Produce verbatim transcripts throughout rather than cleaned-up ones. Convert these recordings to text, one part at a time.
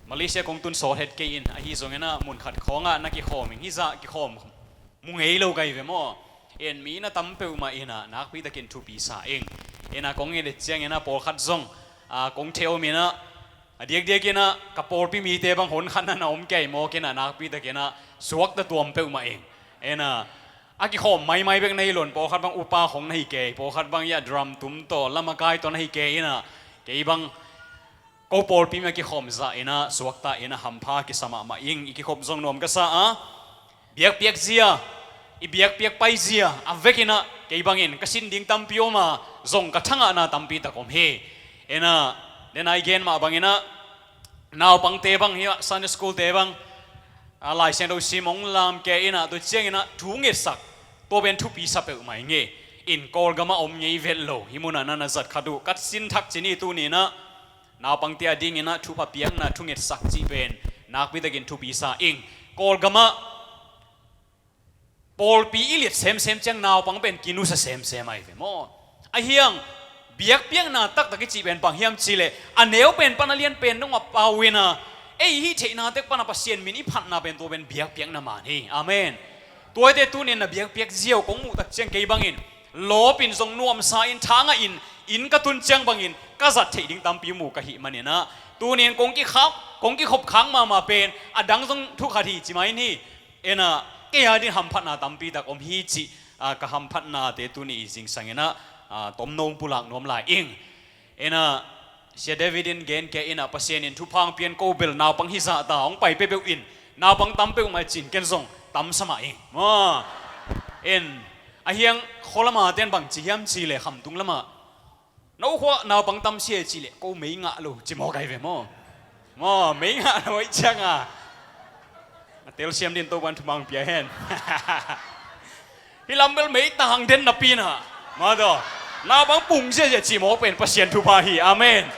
Malaysia kong tun sawt het kei in, ahi zongin ah mun khat khawngah na kikhawm ing, hizah kikhawm mu ngei lo ka hi ve maw? In mi na tam peuhmah in ah nakpitakin thupi sa ing. In ah kong nget ciangin ah pawlkhat zong, ah, kong thei om in ah, a diakdiakin ah ka pawlpi mite bang hon khat na na om kei mawk in ah nakpitakin ah suakta tuam peuhmah ing. In ah a kikhawm maimai bek na hi lo in, pawlkhat bang upa khong na hi kei, pawlkhat bang ia drum tum tawh lamakai tawh na hi kei in ah, kei bang ko pawlpi mah kikhawm zah in ah suakta in ah hampha kisa mahmah ing. I kikhop zong nuam ka sa a, biakpiak zia, i biakpiak pai zia a vek in ah kei bangin ka sin ding tampi om a, zong ka thangahna tampi tak om hi. In ah, den a i gen mah bangin ah naupangte bang hi ah, Sunday school te bang, a, Lai Siangtho sim hong lam kei in ah, tua ciangin ah thu ngetsak, tua pen thupi sa peuhmah ing e. In Kawlgam ah om ngei vet lo, hih mun ah na na zat khat uh, ka sin thak ci ni. Tuni in ah naupangte a dingin ah thupha piakna, thu ngetsak cih pen nakpitakin thupi sa ing. Kawlgam ah pawlpi i liat semsem ciang naupang pen kinusia semsem ahi ve maw? Ahi hang biakpiakna taktak i cih pen bang hiam cih leh, a neu pen pan a lian pen dong a pau in ah, ei hih theihna tek pan a Pasian min i phatna pen tua pen biakpiakna man hi. Amen. Tua hi teh tuni in na biakpiak ziau kong muh tak ciang kei bangin lawp in zong nuamsa in, thangah in, inn ka tun ciang bangin ka zat theih ding tampi mu ka hih manin ah, tuni in kong kikhap, kong kikhop khak mahmah pen a dang zong thu khat hi ci mai ni. In ah kei a dingin hamphatna tampi tak om hi cih, ah, ka hamphatnate tuni i zingsang in ah, ah, tomno hong pulak nuam lai ing. In ah Sia David in gen kei in ah, Pasian in thupha hong pia in, ko bel naupang hizah ta hong pai peuhpeuh in, naupang tam peuhmah ci in, ken zong tamsa mah ing maw? In, ahi hang khualama ten bang ci hiam cih leh, khamtung lamah, no khua naupang tam sia cih leh ko mei ngah lo ci mawk ahi ve maw? Maw, mei ngah lo ahih ciang a, a telsiam dingin Topa'n thupha hong pia hen. Hih lam bel mei tang den napi in ah, maw, tua naupang pung ziazia ci mawk pen Pasian thupha hi. Amen.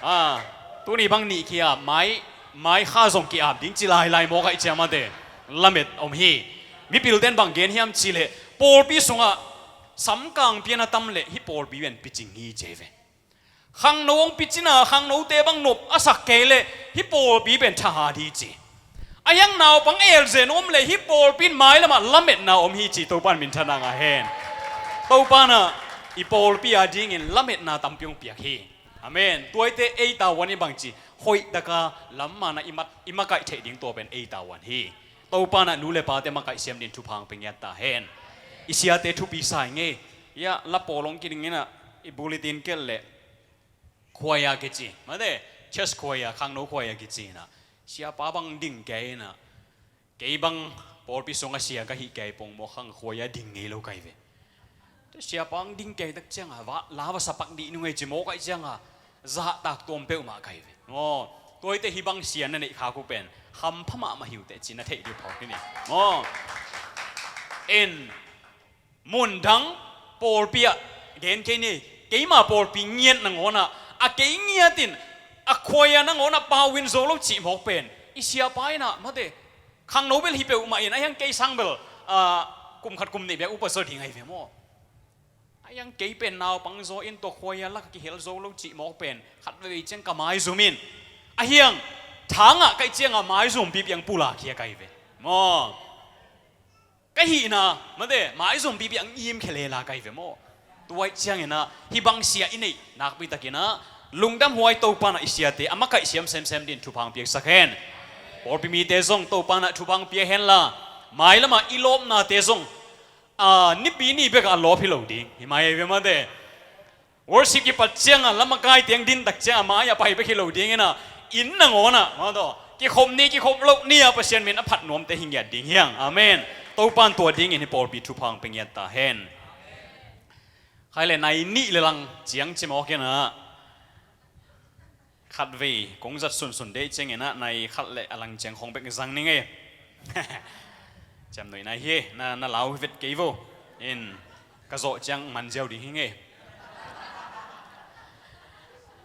Ah, tuni bang nih kia mai, mai kha zong ki-ap ding ci lailai mawk ahih ciang, mate, lamet om hi. Mipilte'n bang gen hiam cih leh, pawlpi sungah samkang pian a tam leh hih pawlpi pen picing hi ci hi ve. Khangno hong picin a, khangnote bang nop a sak kei leh hih pawlpi pen thahat hi ci. Ahi hang naupang elzen om leh hih pawlpi in mailamah lametna om hi ci, Topa'n minthanna ngah hen. Topa'n ah i pawlpi a dingin lametna tampi hong piak hi. Amen. Tua hi teh ei tavuan in bangci hoihtaka lam man ah i mat, i makaih theih ding, tua pen ei tavuan hi. Topa'n ah nu le pate makaih siam dingin thupha hong pia ngiat ta hen. I siate thupi sa ing e. Ia, la pawl hong kiding in ah, i bulletin kelh leh, choir kici, mate, church choir, khangno choir kici in ah, siapa bang ding kei in ah, kei bang pawlpi sungah sia ka hih kei pongmawk hang choir ding ngei lo ka hi ve. Tua siapa hong ding kei tak ciang a, va, la va sa pak dih nung ei ci mawk ahih ciang a, zahtak tuam peuhmah ka hi ve. Maw, tua hi teh hih bang sia na neih khak uh pen hampha mahmah hi uh teh ci na theih ding phawk hi ni. Maw, in, mundang pawlpi ah gen kei ni, keima pawlpi ngiat nangawn ah, a kei ngiat in, a choir nangawn ah pau in zo lo cih mawk pen, i siapa in ah, mate, khangno bel hi peuhmah in, ahi hang kei sang bel, ah, kum khat kum nih bek upa zaw ding ahi ve maw? Ahi hang kei pen naupang zaw in, tua choir lak ah kihel zo lo cih mawk pen khatvei ciang ka maizum in, ahi hang thangah ka hih ciang a maizum pipi hong pulak khia ka hi ve maw? Ka hihna, mate, maizum pipi hong im khia lela ka hi ve maw? Tua ahih ciangin ah hih bang sia i neih nakpi takin ah lungdamhuai, Topa'n ah i siate a makaih siam semsem dingin thupha hong piaksak hen. Pawlpi mite zong Topa'n ah thupha hong pia hen la, mailamah i lawpnate zong, ah, Nipi ni bekah a lawp hi lo ding hi mai hi ve, mate. Worship kipat ciang a, lamakaite hong din tak ciang a, mai-ah pai bek hi lo ding in ah, inn nangawn ah, maw, tua kikhop ni, kikhop loh ni a, Pasian min a phat nuamte hi ngiat ding hi hang. Amen. Topa'n tua dingin hih pawlpi thupha hong pia ngiat ta hen. Khai le, nai nih le lang ciang ci mawk in ah, khatvei kong zat sunsun ding ciangin ah, nai khat le a lang ciang khong bek zang ning e. Ciamnuih nai hi, na, na lau vet kei vo. In, ka zawh ciang man ziau ding hi ing e.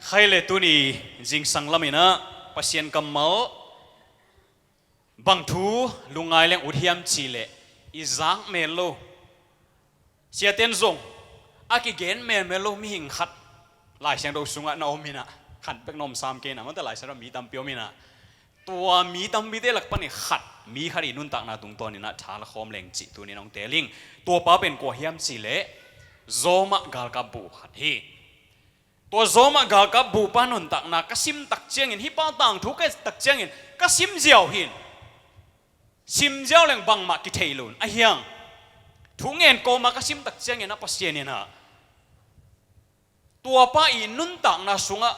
Khai le, tuni zingsang lam in ah Pasian kammal bang thu lungngai leng ut hiam cih leh, i zak mel lo, siate'n zong a kigen melmel lo mihing khat Lai Siangtho sungah na om in ah, khat bek na om sam kei in ah, mate, Lai Siangtho mi tampi om in ah, Tua mi tampite lak panin khat, mi khat i nuntakna tungtawnin ah tha la khawm leng cih tuni-in hong teel ing. Tua pa pen kua hiam cih leh Roma galkap buh khat hi. Tua Roma galkap buh pa nuntakna ka sim tak ciangin, hih pa tangthu ka et tak ciangin ka sim ziau hi. Sim ziau leng bangmah kithei lo in, ahi hang thu ngen kawma ka sim tak ciangin ah Pasian in ah tua pa i nuntakna sungah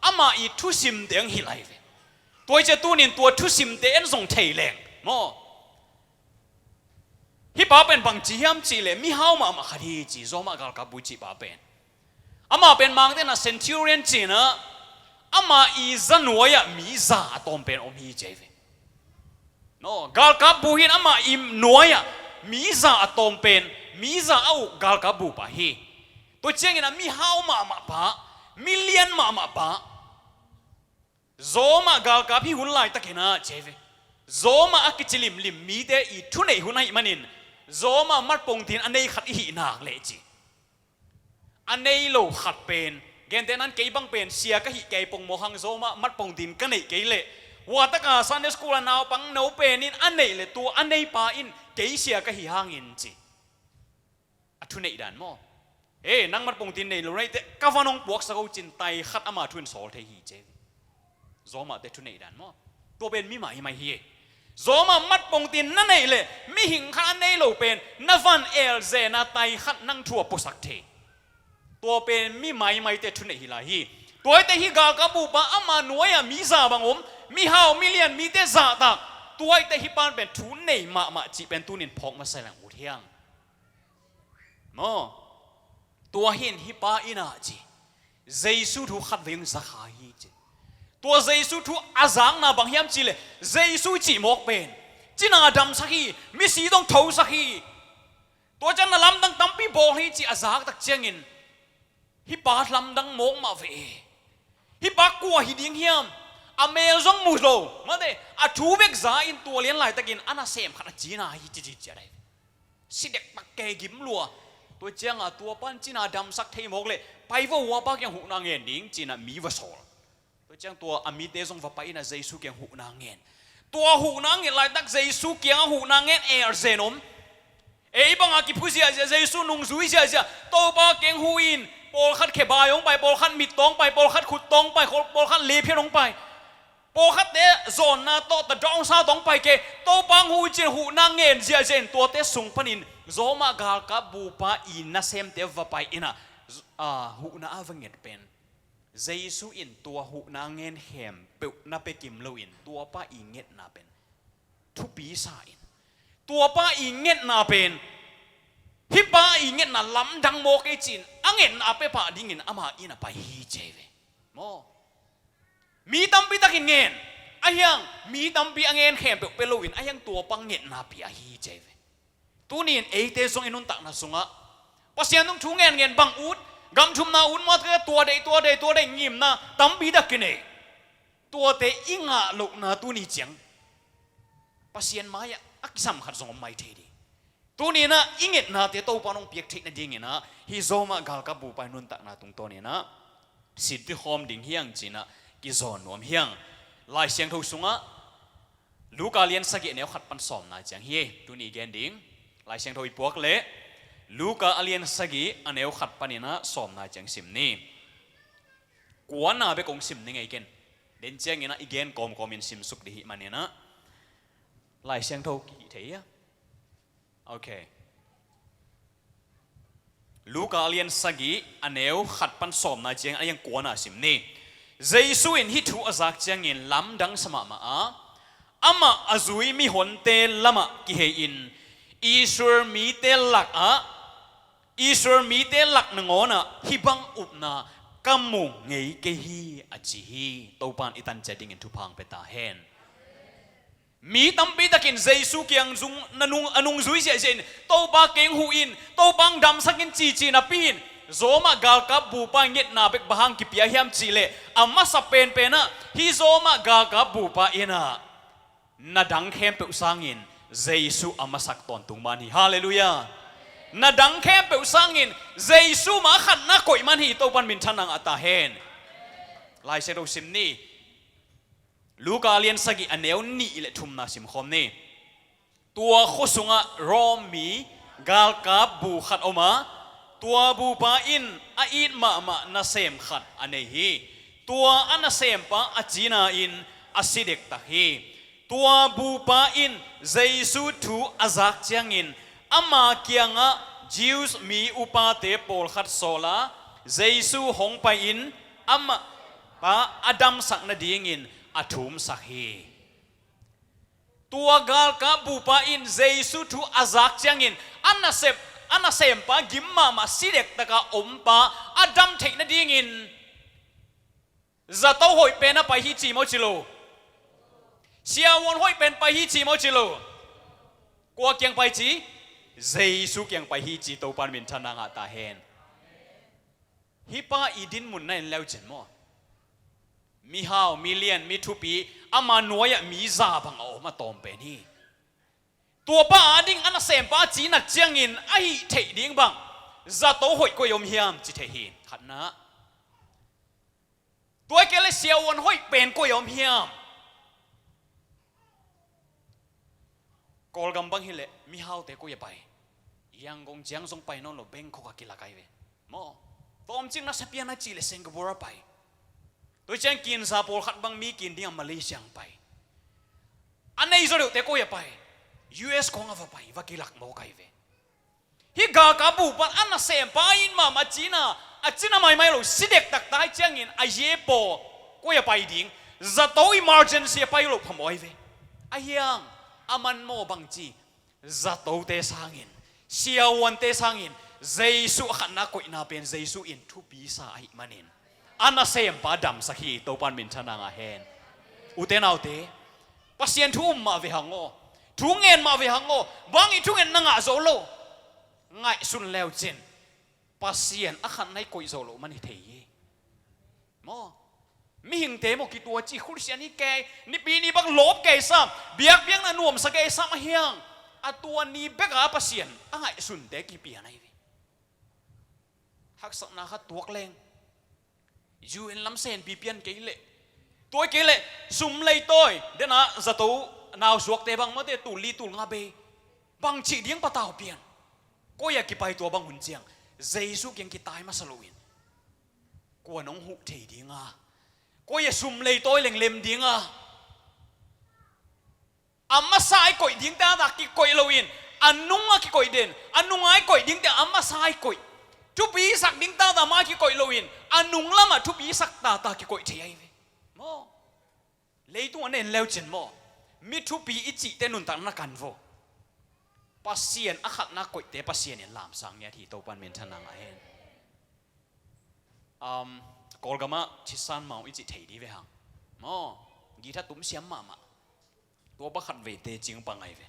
ama i thusimte hong hilh hi ve. Tua hi ciang tuni-in tua thusimte en zong thei leng maw, hih pa pen bangci hiam cih leh mihau mahmah khat hi ci, Roma galkap buh i cih pa pen. Ama pen Mangte'n ah centurion ci-in ah ama i za nuai-ah mi za a tawm pen om hi ci hi ve. No, galkap buh hi-in ama i nuai-ah mi za a tawm pen, mi za a uk galkap buh pa hi. Tua ciangin ah mihau mahmah pa, milian mahmah pa, Roma galkap hih hun laitakin ah ci hi ve. Roma a kici limlim mite i thuneih hun ahih manin Roma matpongtin a nei khat i hih nak leh ci. A nei lo khat pen, gentehna-in kei bang pen sia ka hih kei pongmawk hang, Roma matpongtin ka neih kei leh, huataka Sunday school a naupang no pen in a neih leh tua a nei pa in kei sia ka hih hangin ci. A thuneih dan maw. He, nang matpongtin nei lo na hih teh ka van hong puaksak o ci-in tai khat ama thu in sawl thei hi ci. Roma-te thuneih dan maw. Tua pen mi maimai hi. Roma matpongtin na neih leh mihing khat a nei lo pen na van elzen a tai khat nang thu a puaksak thei. Tua pen mi maimaite thuneih hi lai hi. Tua hi teh hih galkap buh pa ama nuai-ah mi za bang om, mihau milian mite zahtak. Tua hi teh hih pa pen thu nei mahmah cih pen tuni-in phawk masa leng ut hi hang. Maw, tua hi-in hih pa in ah ci, Jesu thu khatvei hong za kha hi ci. Tua Jesu thu a zakna bang hiam cih leh, Jesu cih mawk pen cina damsak hi, misi zong thosak hi. Tua ciang na lamdang tampi bawl hi ci a zak tak ciangin, hih pa lamdang mawk mah ve. Hih pa kua hi ding hiam? A mel zong mu lo, mate, a thu bek za in tua lian laitakin a nasem khat a cina hi ci ci ciat ahi. Si dektak kei gim lua. Tua ciangah tua pan cina damsak thei mawk leh pai vo, hua pa kiang huhna ngen ding ci-in ah mi va sawl. Tua ciang tua a mite zong va pai in ah Jesu kiang huhna ngen. Tua huhna ngen laitak Jesu kiangah huhna ngen elzen om. Ei bangah kiphu ziahziah, Jesu nungzui ziahziah, Topa keng huh in, pawlkhat khebai hong pai, pawlkhat mit tawh hong pai, pawlkhat khut tawh hong pai, pawlkhat liphiat hong pai. Pawlkhatte zawnna tawh, tadawngsa tawh hong pai kei, Topa hong huh in ci-in huhna ngen ziahziah in tuate sung panin Roma galkap bupa i nasemte va pai in ah, ah, huhna a va nget pen Jesu in tua huhna ngen khempeuh na pia kim loin, tua pa i ngetna pen thupi sa in, tua pa i ngetna pen, hih pa i ngetna lamdang mawk ei ci-in a ngetna a pia pah dingin amah in a pai hi ci hi ve. Maw. Mi tampi takin ngen, ahi hang mi tampi a ngen khempeuh pia loin, ahi hang tua pa ngetna pia hi ci hi ve. Tuni-in eite zong i nuntakna sungah Pasian tung thu ngenngen bang ut, gam thumna ut mah, tua deih, tua deih, tua deih ngimna tampi tak kinei. Tuate i ngah lohna tuni ciang Pasian mai-ah a kisam khat zong om mai thei ding. Tuni-in ah i ngetnate Topa in hong piak theih nadingin ah hih Roma galkap bupa i nuntakna tungtawnin ah sinti khawm ding hi hang ci-in ah kizawn nuam hi hang. Lai Siangtho sungah Luka lian sagih a neu khat pan sawmna ciang hi. Tuni i gen ding Lai Siangtho i puak leh Luka a lian sagih a neu khat panin ah sawmna ciang sim ni. Kuana bek kong sim ni ngei ken. Den ciangin ah i gen kawmkawmin simsuk ding hih manin ah Lai Siangtho kihih thei hia? Ok. Luka a lian sagih a neu khat pan sawmna ciang a lian kuana sim ni. Jesu in hih thu a zak ciangin lamdang sa mahmah a, amah a zui mihonte lamah kihei-in Israel mite lakah, Israel mite lak nangawnah hih bang upna ka mu ngei kei hi, a ci hi. Topa in i tan ciat dingin thupha hong pia ta hen. Mi tampi takin Jesu kiang zong na nung, a nungzui ziahziah in, Topa keng huh in, Topa hong damsak in cici napi-in, Roma galkap bupa ngetna bek bang hang kipia hiam cih leh, a masa penpen ah hih Roma galkap bupa in ah na dang khempeuh sangin Jesu a masak tawntung man hi. Halleluiah. Na dang khempeuh sangin Jesu mah a khatna koih man hi. Topa in minthanna ngah ta hen. Lai Siangtho sim ni. Luka lian sagih a neu nih le thumna simkhawm ni. Tua khua sungah Rom mi galkap bu khat om a, tua bupa in a it mahmah nasem khat a nei hi. Tua a nasempa a cina in a si dektak hi. Tua bupa in Jesu thu a zak ciangin ama kiangah Jews mi upate pawlkhat sawl a, Jesu hong pai-in amah pa a damsak nadingin a thumsak hi. Tua galkap bupa in Jesu thu a zak ciangin a nasep, a nasempa gim mahmah si dektaka ompa a dam theih nadingin zato hoih pen a pai hi ci maw ci lo? Siavuan hoih pen pai hi ci maw ci lo? Kua kiang pai ci? Jesu kiang pai hi ci. Topan minthanna ngah ta hen. Hih pa i dinmun na en leucin maw? Mihau, milian, mi thupi, ama nuai-ah mi za bang a om a tawm pen hi. Tuapa ading a nasempa a cinak ciangin a hih theih ding bang zato hoih koi om hiam ci thei hi. Khatna. Tua kei le siavuan hoih pen koi om hiam? Kawlgam bang hileh mihaute koi a pai? Yangon ciang zong pai nawn lo, Bangkok a kilak ai ve. Maw? Tawmcik na sapian a cih le Singapore a pai. Tua ciang kinsa pawlkhat bang mi kin ding a Malaysia ang pai. A nei zaw deuhte koi a pai? U S khong a va pai, va kilak mawk ai ve. Hih galkap bupa a nasempa in mahmah cina, a cina maimai lo, si dektak tai ciangin a yepaw koi a pai ding? Zato emergency a pai lo phamawh ai ve. A hiang a man maw bang ci? Zatote sangin, siavuante sangin Jesu a khatna koihna pen Jesu in thupi sa ahih manin a nasempa damsak hi. Topan minthanna ngah hen. Ute naute, Pasian thu um mah ve hang aw. Thu ngen mah ve hang aw. Bang i thungen na ngah zo lo? Ngaihsun leucin Pasian a khatna i koih zo lo man hi thei hi. Maw? Mihingte maw kituaci Khristian hi kei, nipi ni bang lawp kei sam, biakpiakna nuamsa kei sam a hiang, a tua ni beka Pasian a ngaihsunte kipian ahi ve. Haksatna khat tuak leng U N lam senpi pian kei leh, tua kei leh sum leitawi dena zato nausuakte bang mate tul li tul nga bei bang cih ding patau pian. Koi a kipai tua bang hun ciang Jesu kiang kitai masa loin kua nong huh thei dinga, koi a sum leitawi lenglem dinga, a masa i koih ding tata kikoih loin, a nunga kikoih den, a nunga i koih dingte a masa i koih. Thupi sak ding tata ma kikoih loin, a nung lamah thupi sak tata kikoih thei ahi ve. Maw? Leitung a nen leucin maw? Mi thupi i cihte nuntak na kan vo. Pasian a khatna koihte Pasian in lamsang ngiat hi. Topan minthanna ngah hen. Um, Kawlgamah thisan mau i cih thei di ve hang. Maw? Githa tum siam mahmah. Tua pakhat vei teci pang ahi ve.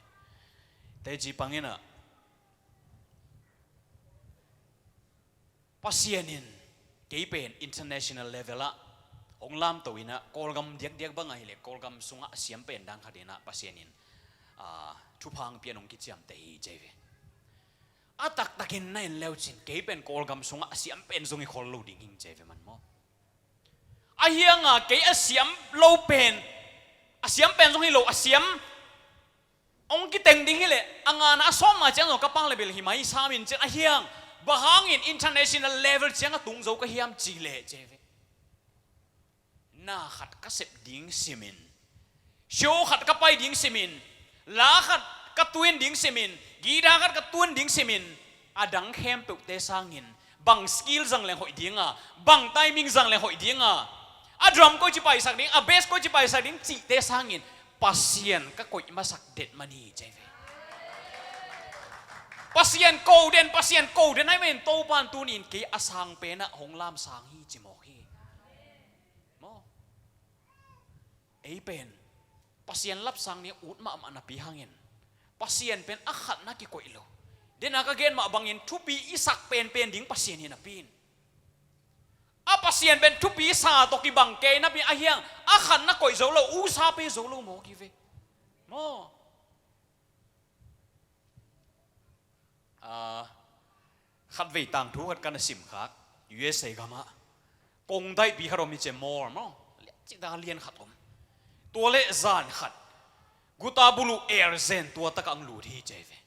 Teci pang inah Pasian in kei pen international level ah hong lamto inah Kawlgam diakdiak bang ahileh Kawlgam sungah a siam pen dang khat inah Pasian in, ah, thupha hong pia in hong kiciamteh hi ci ahi ve. A taktakin na en leucin kei pen Kawlgam sungah a siam pen zong hi khol lo ding hing ci ahi ve man maw? A hianga kei a siam lo pen, a siam pen zong hi lo, a siam hong kiteng ding hileh a ngana a sawmna ciang zong ka pang le bel hi mai sam in cin a hiang, bang hangin international level ciang a tung zo ka hiam ci leh ci ahi ve. Na khat ka sep ding simin, show khat ka pai ding simin, la khat ka tuin ding simin, gita khat ka tuin ding simin, a dang khempeuhte sangin bang skill zang leng hoih dinga, bang timing zang leng hoih dinga, a drum koi ci paisak ding, a bass koi ci paisak ding cihte sangin Pasian ka koih masak det man hi ci ahi ve. Pasian ko den, Pasian ko den ahih manin Topan tuni in kei a sang penah hong lamsang hi ci mawk hi. Maw? Ei pen Pasian lapsang ni ut mahmah napi hangin Pasian pen a khatna kikoih lo. Dena ka gen mah bangin thupi i sak penpen ding Pasian hi napi in, a Pasian pen thupi sa tawh kibang kei napi a hiang a khatna koih zo lo, usa pe zo lo maw ki ve. Maw? Ah, khatvei tangthu khat ka na simkhak, U S A gamah kongdaihpi khat om hi ci, mall maw, liancik taka lian khat om. Tua leh zan khat guta buluh el zen tua takah hong lut hi ci hi ve.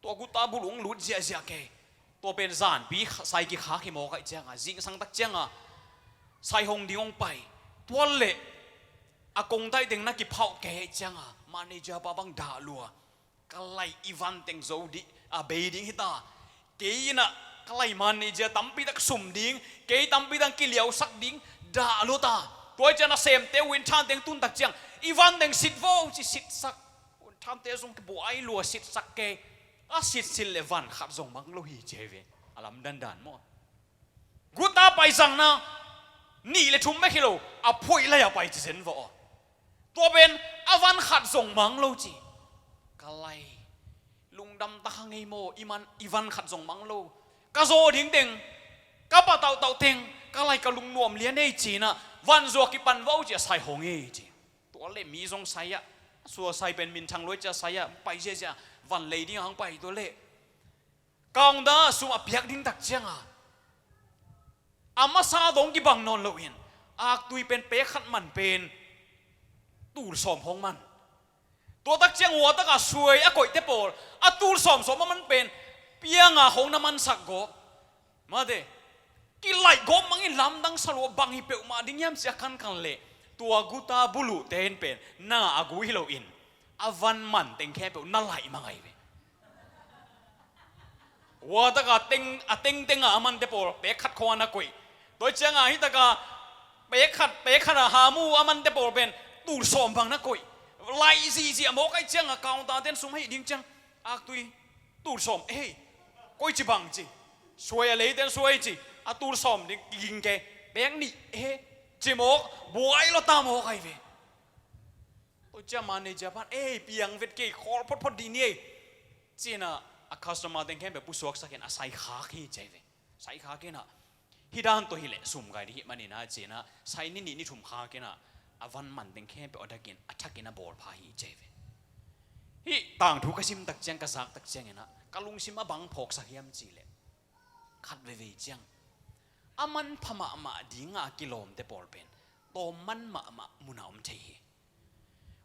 Tua guta buluh hong lut ziahziah kei. Tua pen zanpi kha-, sai kikhak hi mawk ahih ciangin, zingsang tak ciangin sai hong ding hong pai. Tua leh a kongtaih teng na kiphauh kei ahih ciangin, manager pa bang dah lua. Ka lai i van teng zo ding, a bei ding hi ta. Kei in ah ka lai manager tampi tak sum ding, kei tampi tak kiliausak ding, dah lua ta. Tua ahih ciangin nasemte, uinthante teng tun tak ciang, i van teng sit vo ci, sitsak. Uinthante zong kibuai lua, sitsak kei. A sitsit leh van khat zong mang lo hi ci hi ve. A lamdang dan maw. Guta paizang na nih le thum bek hi lo, a phoih lai-ah pai ci zen vawh. Tua pen a van khat zong mang lo ci. Ka lai, lungdam ta kha ngei maw, i man, i van khat zong mang lo. Ka zaw ding teng, ka patauhtauh teng, ka lai ka lungnuam lian ei ci-in ah, van zaw kipan vawh ci a sai hong ei ci. Tua leh mi zong sai ah, a sua sai pen minthang lua ci a sai ah, pai ziahziah, van lei ding a hong pai tua leh. Kaungda sum a piak ding tak ciangin, a masa dong kibang nawn loin, aktui pen pek khat man pen tul sawm hong man. Tua tak ciang hua takah suai a koihte pawl, a tul sawm sawm a man pen pianga hong na mansak gawp. Mate, kilaih gawp mangin lamdang sa lua, bang hi peuhmah ding hiam ci a kankan leh, tua guta buluhte in pen na a gui hi loin, a van man teng khempeuh na laih mang ahi ve. Hua takah teng, a tengteng a a mante pawl pek khat khawng a na koih. Tua ciangin hih takah pek khat, pek khat a hamu a mante pawl pen tul sawm bang na koih. Laih zihziah mawk ahih ciangin, kaungda ten sum hih ding ciang, aktui tul sawm, eh, koi ci bang ci. Suai a lei ten suai ci. A tul sawm ding kiging kei. Pek nih, eh, ci mawk, buai lua ta mawk ahi ve. Tua ciang manager pan, "Ei, piang vet kei, khawl photphot dih ni ei," ci-in ah, a customer teng khempeuh pusuaksak in a sai khak hi ci hi ve. Sai khak in ah, "Hih dan tawh hi leh sum kai ding hih manin ah," ci-in ah, sai ni nih ni thum khak in ah, a van man teng khempeuh a dakin, a thakin a bawl pha hi ci hi ve. Hih tangthu ka sim tak ciang, ka zak tak ciangin ah, ka lungsim a bang phawksak hiam cih leh, khat veivei ciang a manpha mahmah dinga a kilawmte pawl pen tawm man mahmah munah om thei hi.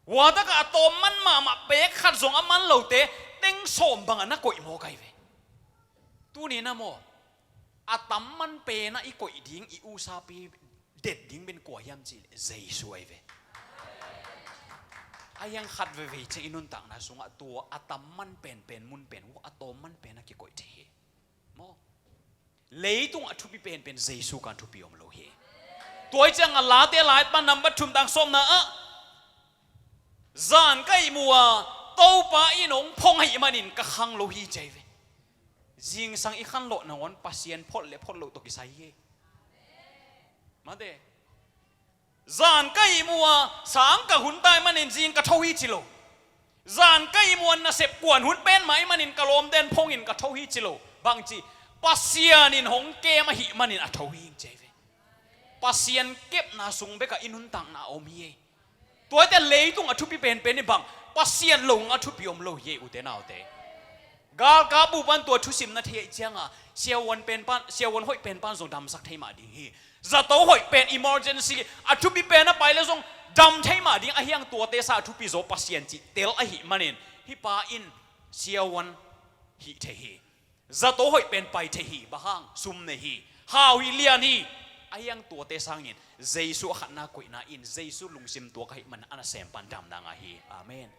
Hua takah a tawm man mahmah pek khat zong a man lote teng sawm bangah na koih mawk ahi ve. Tuni-in ah maw, a tam man penah i koih ding, i usapi det ding pen kua hiam cih leh Jesu ahi ve. Ahi hang khat veivei ciang i nuntakna sungah tua a tam man penpen mun pen uh a tawm man penah kikoih thei hi. Maw? Leitung a thupi penpen Jesu kan thupi om lo hi. Tua hi ciang a Late lai pan number thum tang sawmna ah, "Zan ka ihmu a, Topa in hong phong ahih manin ka khang lo hi," ci hi ve. Zingsang i khanlawh nangawn Pasian phot le phot loh tawh kisai hi. Mate. Zan ka ihmu a, sang ka hun ta ahih manin zing ka tho hi ci lo. Zan ka ihmu a, nasep kuan hun pen mah ahih manin ka lawmten phongin ka tho hi ci lo. Bangci, Pasian in hong kem ahih manin a tho hi ci hi ve. Pasian kepna sung bekah i nuntakna a om hi ei. Tuate leitung a thupi penpen i bang, Pasian lo a thupi om lo hi ei, ute naute. Galkap bup pan tua thusim na thei ahih cianga, siavuan pen pan, siavuan hoih pen pan zong damsak thei mah ding hi. Zato hoih pen emergency a thupi pen a pai le zong dam thei mah ding, ahi hang tuate sang a thupi zaw Pasian cih tel ahih manin, hih pa in siavuan hih thei hi. Zato hoih pen pai thei hi, bang hang, sum nei hi, hau hi, lian hi. Ahi hang tuate sangin Jesu a khatna koihna in Jesu lungsim tuak ahih manin a nasem pan damna ngah hi. Amen.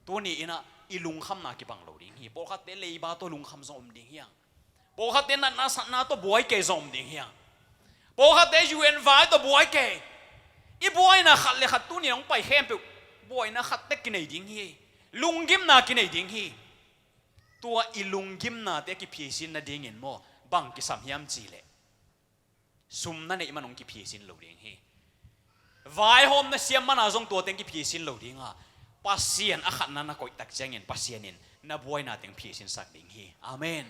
Tuni in ah i lungkhamna kibang lo ding hi. Pawlkhatte leiba tawh lungkham zong om ding hi hang. Pawlkhatte natna satna tawh buai kei zong om ding hi hang. Pawlkhatte U N vai tawh buai kei. I buaina khat le khat tuni hong pai khempeuh buaina khat tek kinei ding hi. Lunggimna kinei ding hi. Tua i lunggimnate a kiphiasin nadingin maw, bang kisam hiam cih leh, sum na neih man hong kiphiasin lo ding hi. Vaihawm na siam mana zong tua teng kiphiasin lo ding a, Pasian a khatna na koih tak ciangin Pasian in na buaina teng phiasinsak ding hi. Amen.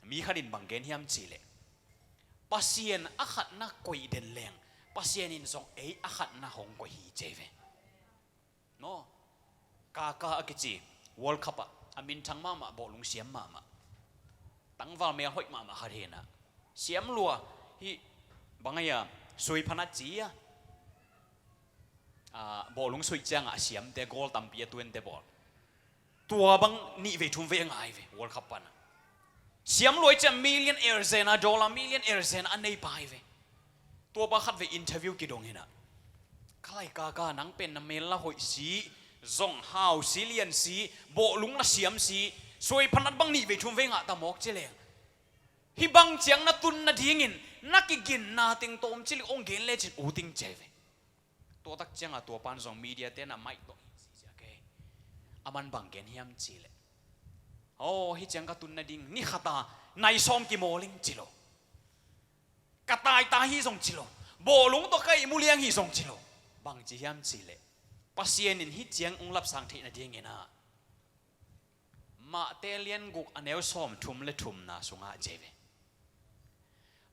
Mi khat in bang gen hiam cih leh, Pasian a khatna koih den leng Pasian in zong ei a khatna hong koih hi ci hi ve. Maw? Kaka a kici World Cup ah a minthang mahmah, bawlung siam mahmah, tangval mel hoih mahmah khat hi in ah, siam lua, hih bang a hia, sui phanat ci a, ah, bawlung suih ciangah a siamte goal tampi a tuente bawl. Tua bang nih vei thum vei a ngai ve World Cup panah. Siam luai ciah millionaire zena, dollar millionaire zena a nei pai ve. Tua pa khat vei interview kidong inah, ka lai kaka, nang pen na mel la hoih si, zong hau si, lian si, bawhlung na siam si, suai phanat bang nih vei thum vei ngah ta mawk ci leng, hih bang ciang na tun nadingin na kiginna teng tawm cili ong gen lecin u ting ci ve. Tua tak ciangah tua pan zong media tenah maih tawh hi si ciah kei. A man bang gen hiam ci leh, aw, hih ciang ka tun nading ni khata nai sawm kimawl ing ci lo. Ka taita hi zong ci lo. Bawhlung tawh ka ihmu liang hi zong ci lo. Bang ci hiam ci leh, Pasian in hih ciang ung lapsang theih nadingin ah Mate lian guk a neu sawm thum le thumna sungah ci ve.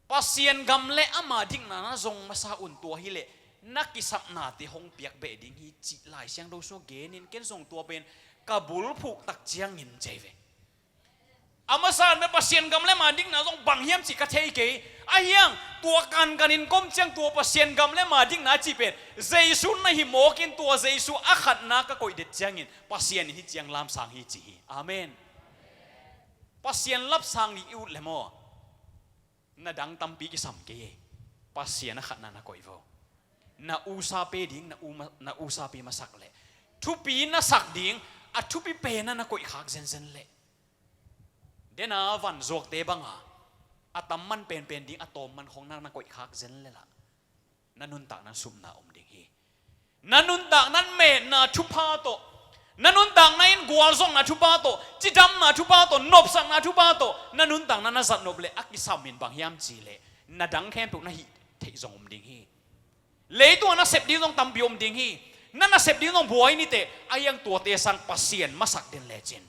Pasian gam le ama dikna na zong masa un, tua hileh na kisapnate hong piak beh ding hi cih Lai Siangtho sungah genin, ken zong tua pen ka bulphuk tak ciangin ci ve. A masa in Pasian gam le ama dikna zong bang hiam cih ka thei kei. Ahi hang tua kankanin ka om ciang tua Pasian gam le ama dikna cih pen Jesu na hi mawkin, tua Jesu a khatna ka koih det ciangin Pasian in hih ciang lamsang hi ci hi. Amen. Pasian lapsang ding i ut le maw, na dang tampi kisam kei ei. Pasian a khatna na koih vo. Na usa pe ding, na u ma-, na usa pe masak leh, thupi na sak ding, a thupi pena na koih khak zenzen leh, dena vanzuakte banga a tam man penpen ding, a tawm man khong na, na koih khak zen leh lah, na nuntakna supna om ding hi. Na nuntakna metna thupha tawh, na nuntakna in gualzawhna thupha tawh, cidamna thupha tawh, nopsakna thupha tawh na nuntakna na zatnop leh, a kisam in bang hiam cih leh, na dang khempeuh na hih theih zong om ding hi. Leitung a na sep ding zong tampi om ding hi. Na na sep ding zong buai niteh, ahi hang tuate sang Pasian masak den lecin.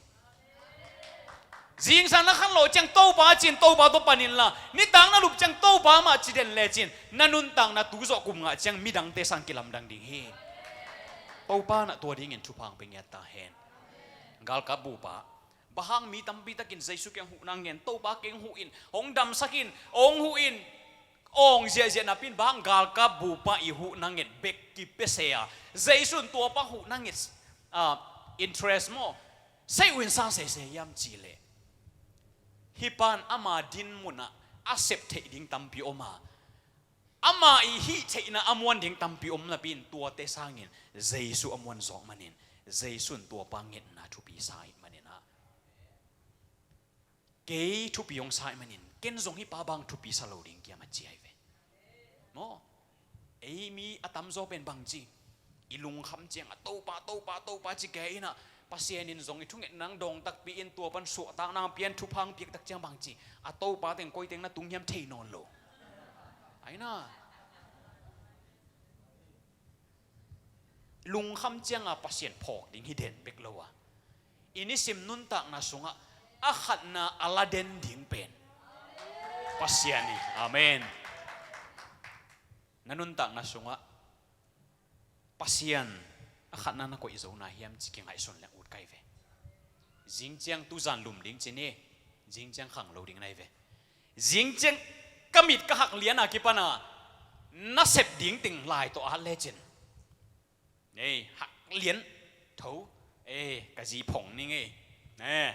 Zingsang na khan lo ciang Topa cin, Topa tawh panin la, nitak na lup ciang Topa mah ci den lecin, na nuntakna tu zawh kum ngah ciang midangte sang kilamdang ding hi. Topa na tua dingin thupha hong pe ngiat ta hen. Galkap bupa, bang hang mi tampi takin Jesu kiang huhna ngen, Topa keng huh in, hong damsak in, hong huh in, awng ziahziah napi in, bang hang galkap bupa i huhna nget bek kipia se a, Jesu in tua pa huhna nget, ah, interest maw, sei uh in sa sese hiam cih leh, hih pan ama din munah a sep theih ding tampi om a, ama i hih theihna a muan ding tampi om napi in, tuate sangin Jesu a muan zawk manin, Jesu in tua pa ngetna thupi sa ahih manin ah, kei thupi hong sa ahih manin ken zong hih pa bang thupi sa lo ding kiam a ci ahi ve. Maw? Ei mi a tamzaw pen bang ci, i lungkham ciang a Topa, Topa, Topa ci kei inah, Pasian in zong i thungetna dawng takpi in tua pan suahtakna pian thupha hong piak tak ciang bang ci, a Topa teng koi teng na tung hiam thei nawn lo. Aina. Lungkham cianga Pasian phawk ding hi den bek lo a, i nisim nuntakna sungah a khatna a la den ding pen Pasian hi. Amen. Na nuntakna sungah Pasian a khatna na koih zo na hiam ci kingaihsun leng ut kai ve. Zing ciang tuzan lum ding ci ni, zing ciang khang lo ding nai ve. Zing ciang ka mit ka hak lian a kipana na sep ding ting lai tawh at lecin, ei, hak lian tho, ei, ka zi phong ning ei, ne,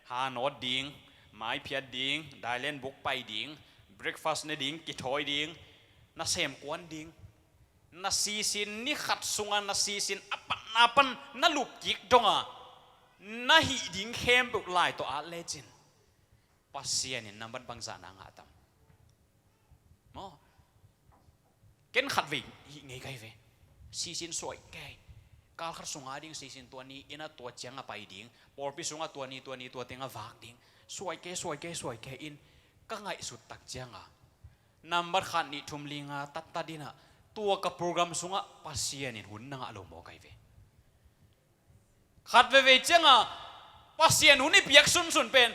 ha nawt ding, mai phiat ding, dailen buk pai ding, breakfast ne ding, kithawi ding, na sem kuan ding, na sisin ni khat sunga na sisin a patna pan na lup kik donga na hih ding khempeuh lai tawh at lecin, Pasian in nambat bangzah na ngah tam? Maw? Ken khat vei hih ngei kai ve. Sisin suai kei. Kal khat sunga ding sisin tua ni ina tua cianga pai ding. Pawlpi sunga tua ni, tua ni, tua tenga vak ding. Suai kei, suai kei, suai kei in ka ngaihsut tak cianga, nambat khat nih thum li nga tattat inah tua ka program sungah Pasian in hun na ngah lo maw kai ve. Khat veivei cianga Pasian hun i piak sunsun pen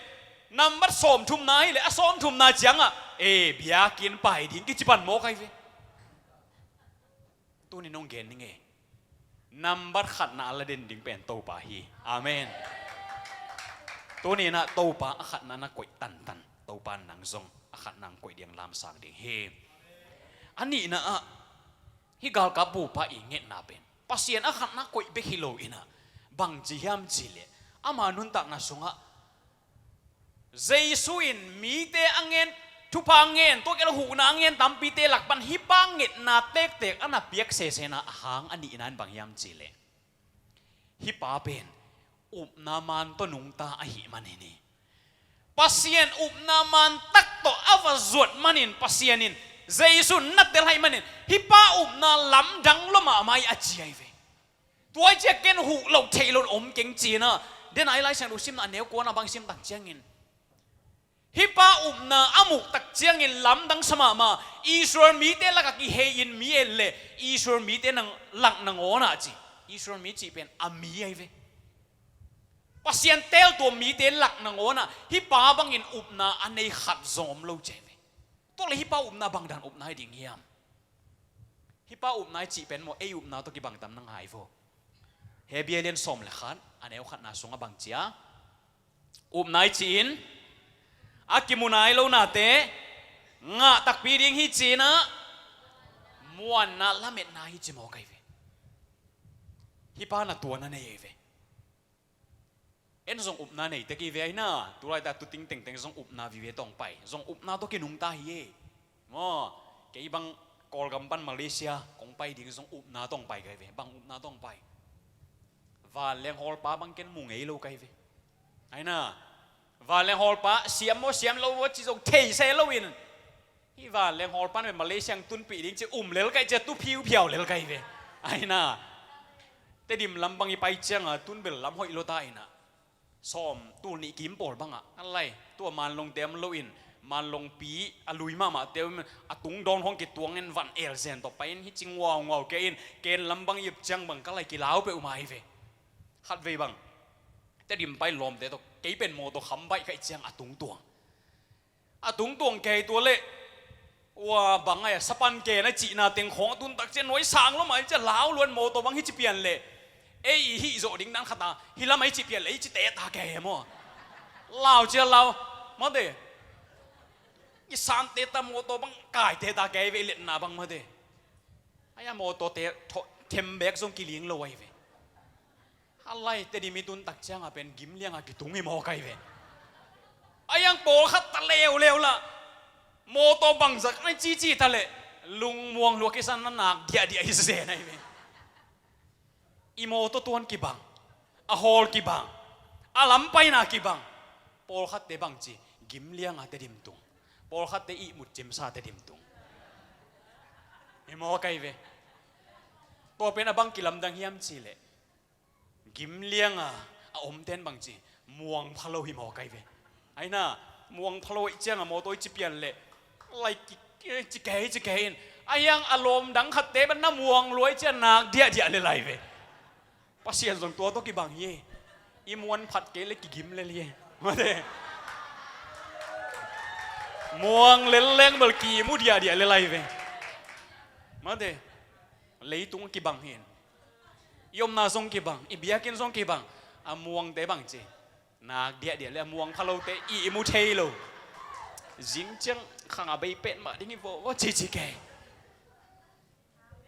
nambat sawmthumna hileh a sawmthumna cianga, e, biakinn pai ding kici pan maw kai ve. Tuni nong gen ning e. Nambat khatna a la den ding pen Topa hi. Amen. Tuni inah Topa a khatna na koih tantan, Topa nang zong a khatna ang koih ding lamsang ding hi. A nihna ah hih galkap bupa i ngetna pen Pasian a khatna koih bek hi lo inah, bang ci hiam cihleh, ama nuntakna sungah Jesu in mite a ngen, thupha ngen, tua kei lo huhna a ngen tampite lak pan hih pa ngetna tektek a na piak sesena a hang a nihna in bang hiam cihleh, hih pa pen upna man tawh nungta ahih manin hi. Pasian upna man tak tawh a va zuat manin Pasian in Jesu na tel ahih manin hih pa upna lamdang lua mahmah hi a ci ahi ve. Tua hi ciah ken huh loh theih loh om keng cinah, den a i Lai Siangtho simna a neu kuana bang sim tak ciangin, hih pa upna a muh tak ciangin lamdang sa mahmah. Israel mite lakah kihei-in mi et leh Israel mite lak nangawnah ci. Israel mi cih pen a mi ahi ve. Pasian teeltuam mite lak nangawnah hih pa bangin upna a nei khat zong om lo ci ahi ve. Tua leh hih pa upna bangdan upna hi ding hiam? Hih pa upna i cih pen maw, ei upna tawh kibang tam na ngai vo. Hebru lian sawm le khat a neu khatna sungah bang cia, upna i cih in a kimu nai lo nate ngah takpi ding hi cinah, muanna lametna hi ci mawk ahi ve. Hih pa na tua na nei ahi ve. En zong upna nei tek hi ve ahi na, tu laita tuting tengteng zong upna vive tawh hong pai, zong upna tawh kinungta hi e. Maw, kei bang Kawlgam pan Malaysia kong pai ding zong upna tawh hong pai ka hi ve, bang upna tawh hong pai. Vanleng hawlpa bang ken mu ngei lo ka hi ve. Ahi na, vanleng hawlpa siam maw siam lo maw ci zong thei se loin, hih vanleng hawlpa in Malaysia hong tunpih ding ci um lel ka hi cia, tu phiuphiau lel ka hi ve. Ahi na, Tedim lam bang i pai cianga tun bel lam hoih lua ta inah, sawm tul nih kim pawl bangah a lai, tua Manlongte om loin Manlongpi a lui mahmahte om in a tungdawn khawng kituangin van elzen tawh pai in hih ci nguauguau kei in, ken lam bang i ep ciang bang ka lai kilau peuhmah hi ve. Khatvei bang Tedim pai lawmte tawh kei pen mawtaw kham baih ka hih ciang a tungtuang, a tungtuang kei tua leh, ua bang ai a sapan ke na cihna teng khawng a tun tak ciah nuai sang lua mah hi ciah lau luan mawtaw bang hi ci pian leh, ei i hih zawh ding dan khata hi lam a hi ci pian leh ei ci teta kei maw? Lau cia lau mate. I san teta mawtaw bang kai teta kei ve, i letna bang mate. Ai a mawtawte them bek zong kiling lo ahi ve. A lai Tedim i tun tak cianga pen gimlianga kitung hi mawk ahi ve. A iang pawlkhat ta leuleu lah mawtaw bangzak na cici ta leh lungmuang lua kisan na nak diahdiah hi zen ahi ve. I mawtaw tuan kibang, a hawl kibang, a lampaina kibang. Pawlkhatte bangci gimlianga Tedim tung, pawlkhatte ihmut cimsa Tedim tung hi mawk ahi ve. Tua pen a bang kilamdang hiam cihleh, gimlianga a omten bangci muang pha lo hi mawk ahi ve. Ahi na, muang pha lo ahi cianga mawtaw i ci pian leh lai ki, ki, ci kei ci kei in, a iang a lawm dang khatte ban na muang lua ahi ciang nak diahdiah lel ahi ve. Pasian zong tua tawh kibang hi. I muan phat kei leh kigim lel hi. Mate. Muang lel leng bel kimu diahdiah lel ahi ve. Mate. Leitung kibang hi. I omna zong kibang, i biakinn zong kibang. A muangte bangci nak diahdiah leh a muang pha lote ihmu thei lo. Zing ciang khang a bei petmah ding hi vaw vaw cici kei.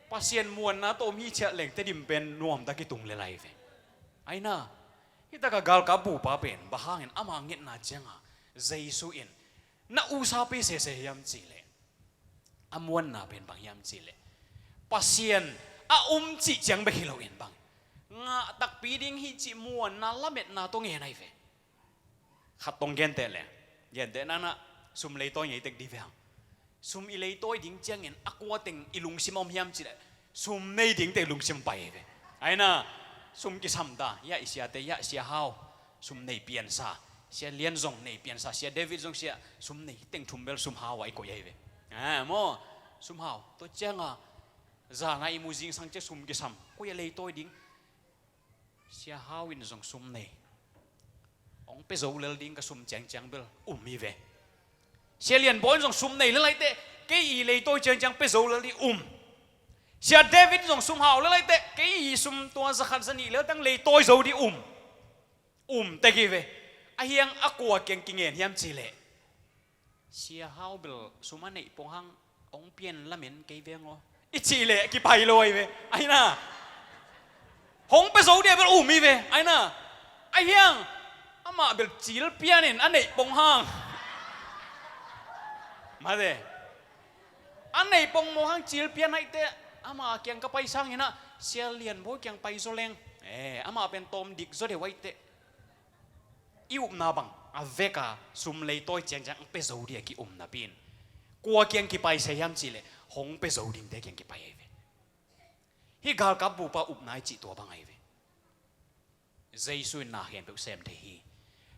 Pasian muanna tawh om hi ciah leng Tedim pen nuamta kitung lel ahi ve. Ahi na, hih taka galkap bupa pen bang hangin ama ngetna cianga Jesu in na usapi sese hiam cihleh, a muanna pen bang hiam cihleh, Pasian a um cih ciang bek hi loin bang ngah takpi ding hi cih muanna lametna tawh ngen ahi ve. Khat tawh genteh leh, genteh nanah sum leitawi ngei tek dih ve hang. Sum i leitawi ding ciangin a kua teng i lungsim a om hiam cihleh, sum nei ding teng lungsim pai hi ve. Ahi na, sum kisam ta, hiah i siate, hiah Sia Hau sum nei piansa, Sia Lian zong nei piansa, Sia David zong sia sum nei, teng thum bel sum hau a i koih ahi ve. Ah, maw, sum hau. Tua cianga zana i mu zingsang ciah sum kisam, koi a leitawi ding? Sia Hau in zong sum nei, hong pia zo lel ding ka sum ciangciang bel um hi ve. Sia Lian Bawi in zong sum nei lel aiteh kei i leitawi ciangciang pia zo lel ding um. Sia David in zong sum hau lel aiteh kei i sum tua zakhat zanih lel tang leitawi zo ding um. Um tek hi ve. A hiang a kua kiang kingen hiam cihleh, Sia Hau bel sum a neih pong hang hong pian lamen kei veng aw, i cih leh kipai lo ahi ve. Ahi na, zo dia bel um hi ve. Aina, a hiang, amah bel cil pianin a neih pong hang. Mate. A neih pong mawk hang cil pian aite, amah kiang ka pai sangin ah, Sia Lian Bawi kiang pai zaw leng. Eh, amah pen tawm dik zaw deuh aite. I upna bang, a veka sum lei tawi ciangciang pia zo dia ki-umna pi in. Kua kiang kipai se hiam cihleh, hong pia zo dingte kiang kipai ahi ve. Hih galkap bupa upna i cih tua bang ahi ve. Jesu in na khempeuh sem thei hi.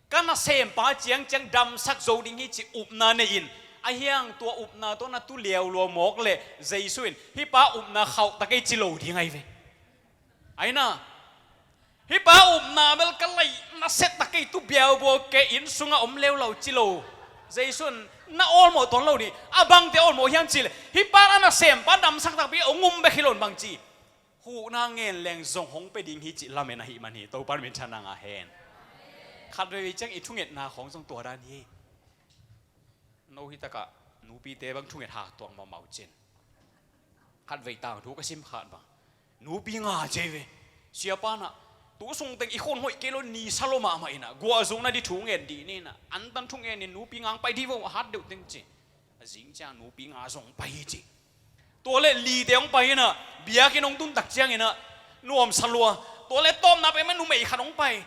Ka nasempa ciangciang damsak zo ding hi cih upna nei in, a hiang tua upna tawh na tu liaulua mawk leh Jesu in, hih pa upna khauh ta kei ci lo ding ahi ve. Aina, hih pa upna bel ka laih nasia ta kei, tu biaubua kei, inn sungah om leuleu ci lo. Jesu in na awlmawh tuan lo ding. A bangte awlmawh hiam cihleh, hih pa a nasempa damsak takpi a hong um bek hi lo in bang ci, huhna ngen leng zong hong pia ding hi cih lamen ahih man hi. Topa in minthanna ngah hen. Khat veivei ciang i thungetna khawng zong tua dan hi. No hi takah nupite bang thunget hak tuak mahmah uh cin. Khat vei tangthu ka sim khat bang, nupi nga ci ve. Siapa in ah, tu sungteng i khun hoih kei lo, ni sa lo mahmah in ah, guahzuk nading thu ngen dih ni in ah, antan thu ngen in nupi nga hong pai dih vo, a hat deuh teng ci. A zing ciang nupi nga zong pai hi ci. Tua leh lite hong pai in ah, biakinn hong tun tak ciangin ah, nuamsa lua. Tua leh tawpna pen mah numei khat hong pai.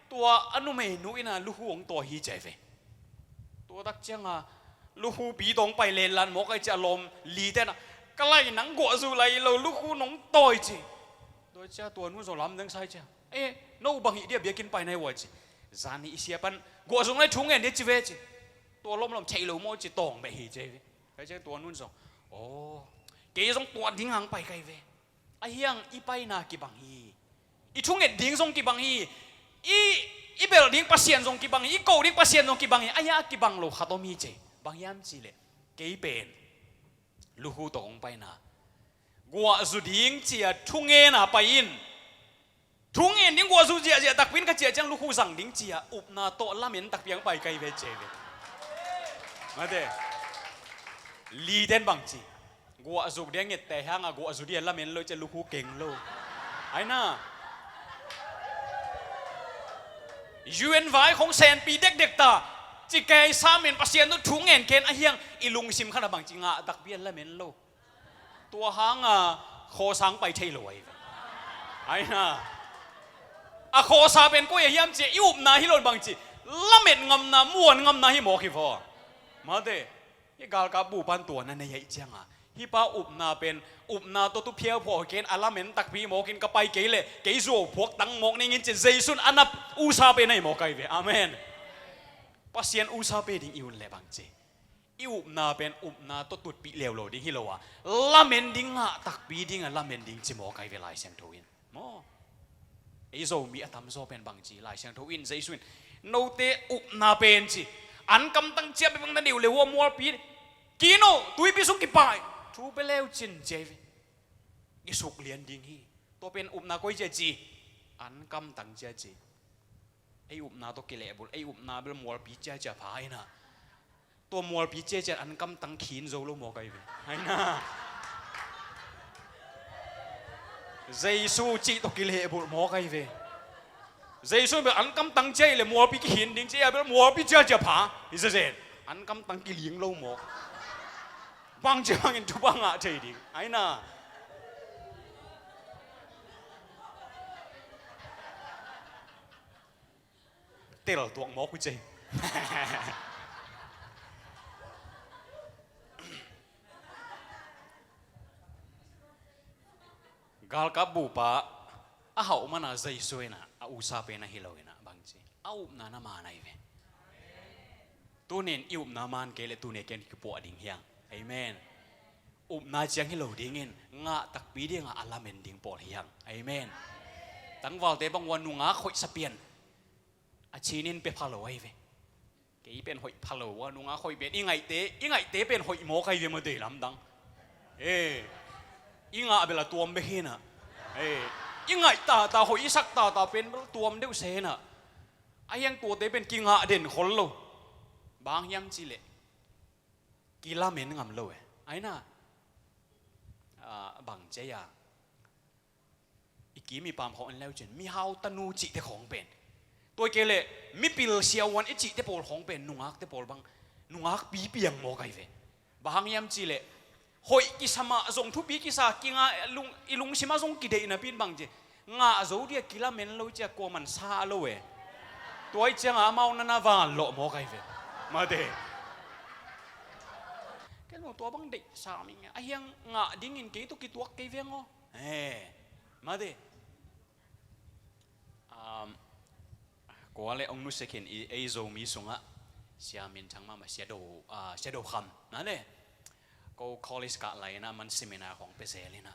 Tua a numeinu in ah lukhu hong tawi hi ci ve. Tua tak ciangin lukhupi tawh hong pai lenlan mawk ahi ci a, lawm lite in ah, ka lai nang guahzuk lai lo, lukhu nong tawi ci. Tua ciang tua nu zong lamdang sa hi ci a, eh, no bang hih dia biakinn pai na hi ua ci. Zan hi i siapa in guahzuk nading thu ngen dih ci ve ci. Tua lawmlawm theih lo maw ci, tawng beh hi ci ve. Ahi ciang tua nu in zong, aw, kei zong tua ding hang pai ka hi ve. A hiang i paina kibang hi. I thunget ding zong kibang hi. I, i belh ding Pasian zong kibang hi. I koh ding Pasian zong kibang hi. A hiang a kibang lo khat om hi ci. Bang hiam cihleh, kei pen lukhu tawh hong paina, guahzu ding ci a thungena pai in. Thu ngen ding guahzu ziahziah takpi in ka ciah ciang lukhu zang ding ci a upna tawh lamen takpi hong pai ka hi ve ci ve. Mate. Lite in bang ci, guahzuk dia ngette hang a guahzu dia lamen lo ci a, lukhu keng lo. Aina, U N vai khong senpi dekdek ta ci kei, samin Pasian tawh thu ngen ken a hiang i lungsim khat a bang ci ngah takpi a lamen lo. Tua hang a khawsa hong pai thei lo ahi ve. Aina, a khawsa pen koi a hiam ci a, i upna hi lo in bang ci, lamet ngamna, muan ngamna hi mawk hi vaw. Mate, hih galkap bupa in tua na nei ahih ciang a, hih pa upna pen, upna tawh tu phiauphua ken a lamen takpi mawk in ka pai kei leh kei zuau phuak tang mawk ning in ci, Jesu in a na usa pen ahi mawk ahi ve. Amen. Pasian usa pe ding i ut leh bang ci, i upna pen upna tawh tutpih leuleu ding hi lo a, lamen ding, ngah takpi ding a lamen ding ci mawk ahi ve Lai Siangtho in. Maw? Ei Zomi a tamzaw pen bang ci, Lai Siangtho in, Jesu in, note upna pen ci, an kamtang cia bek bang na nei uh leh hua mualpi, kino, tuipi sung kipai, thu pia leu cin ci ahi ve. I suk lian ding hi. Tua pen upna koi cia ci, an kamtang cia ci. Ei upna tawh kilehbulh, ei upna bel mualpi ciacia pha aina. Tua mualpi ciacia an kamtang khin zo lo mawk ahi ve. Aina. Jesu cih tawh kilehbulh mawk ahi ve. Jesu bel an kamtang cia hi leh mualpi kikhin ding cia bel mualpi ciacia pha. Hi zezen. An kamtang kiling lo mawk. Bang cia bangin thupha ngah thei ding. Aina. Tel tuak mawk uh cei. Galkap bupa a hauh mana Jesu ina a usa pen ahi lo ina bangci a upna na man ahi ve. Tunin i upna man kei le tuni ken kipuah ding hiang. Amen. Upna ciang hi lo dingin ngah takpi dinga a lamen ding pawl hiang. Amen. Tangvalte bang ua nungak hoih sa pian a cinin pia pha lo ahi ve. Kei pen hoih pha lo ua nungak hoih pian i ngaihte, i ngaihte pen hoih mawk ahi ve maw dei lamdang. E, i ngah bel a tuam bek hina. E, i ngaih tata hoih i sak tata pen bel tuam deuh se hina. A hiang tuate pen kingah den khol lo. Bang hiam cileh kilamen ngam lo e. Aina, a, bang cei a i Ki mipam khawng en leu cin, mihau tanu cihte khawng pen, tua kei leh mipil siavuan i cihte pawl khawng pen nungakte pawl bang, nungak pipiang maw kai ve. Bang hang hiam cih leh, hoih kisa mah zong thupi kisa kinga, lung, i lungsimah zong kideih napi in bang ci, ngah zo dia kilamen lo cia kuaman sa lo e. Tua ih cianga amau nana vanlawh maw kai ve. Mate. Kei lo tua bang deih sa ming a hiang ngah dingin kei tawh kituak kei veng aw. Eh, mate. Um, kua le ong nusia khin i, ei Zomi sungah sia minthang mahmah, sia Do, ah, sia Do Kham na le. Ko college kah lai inah man seminar khawng pia zel inah,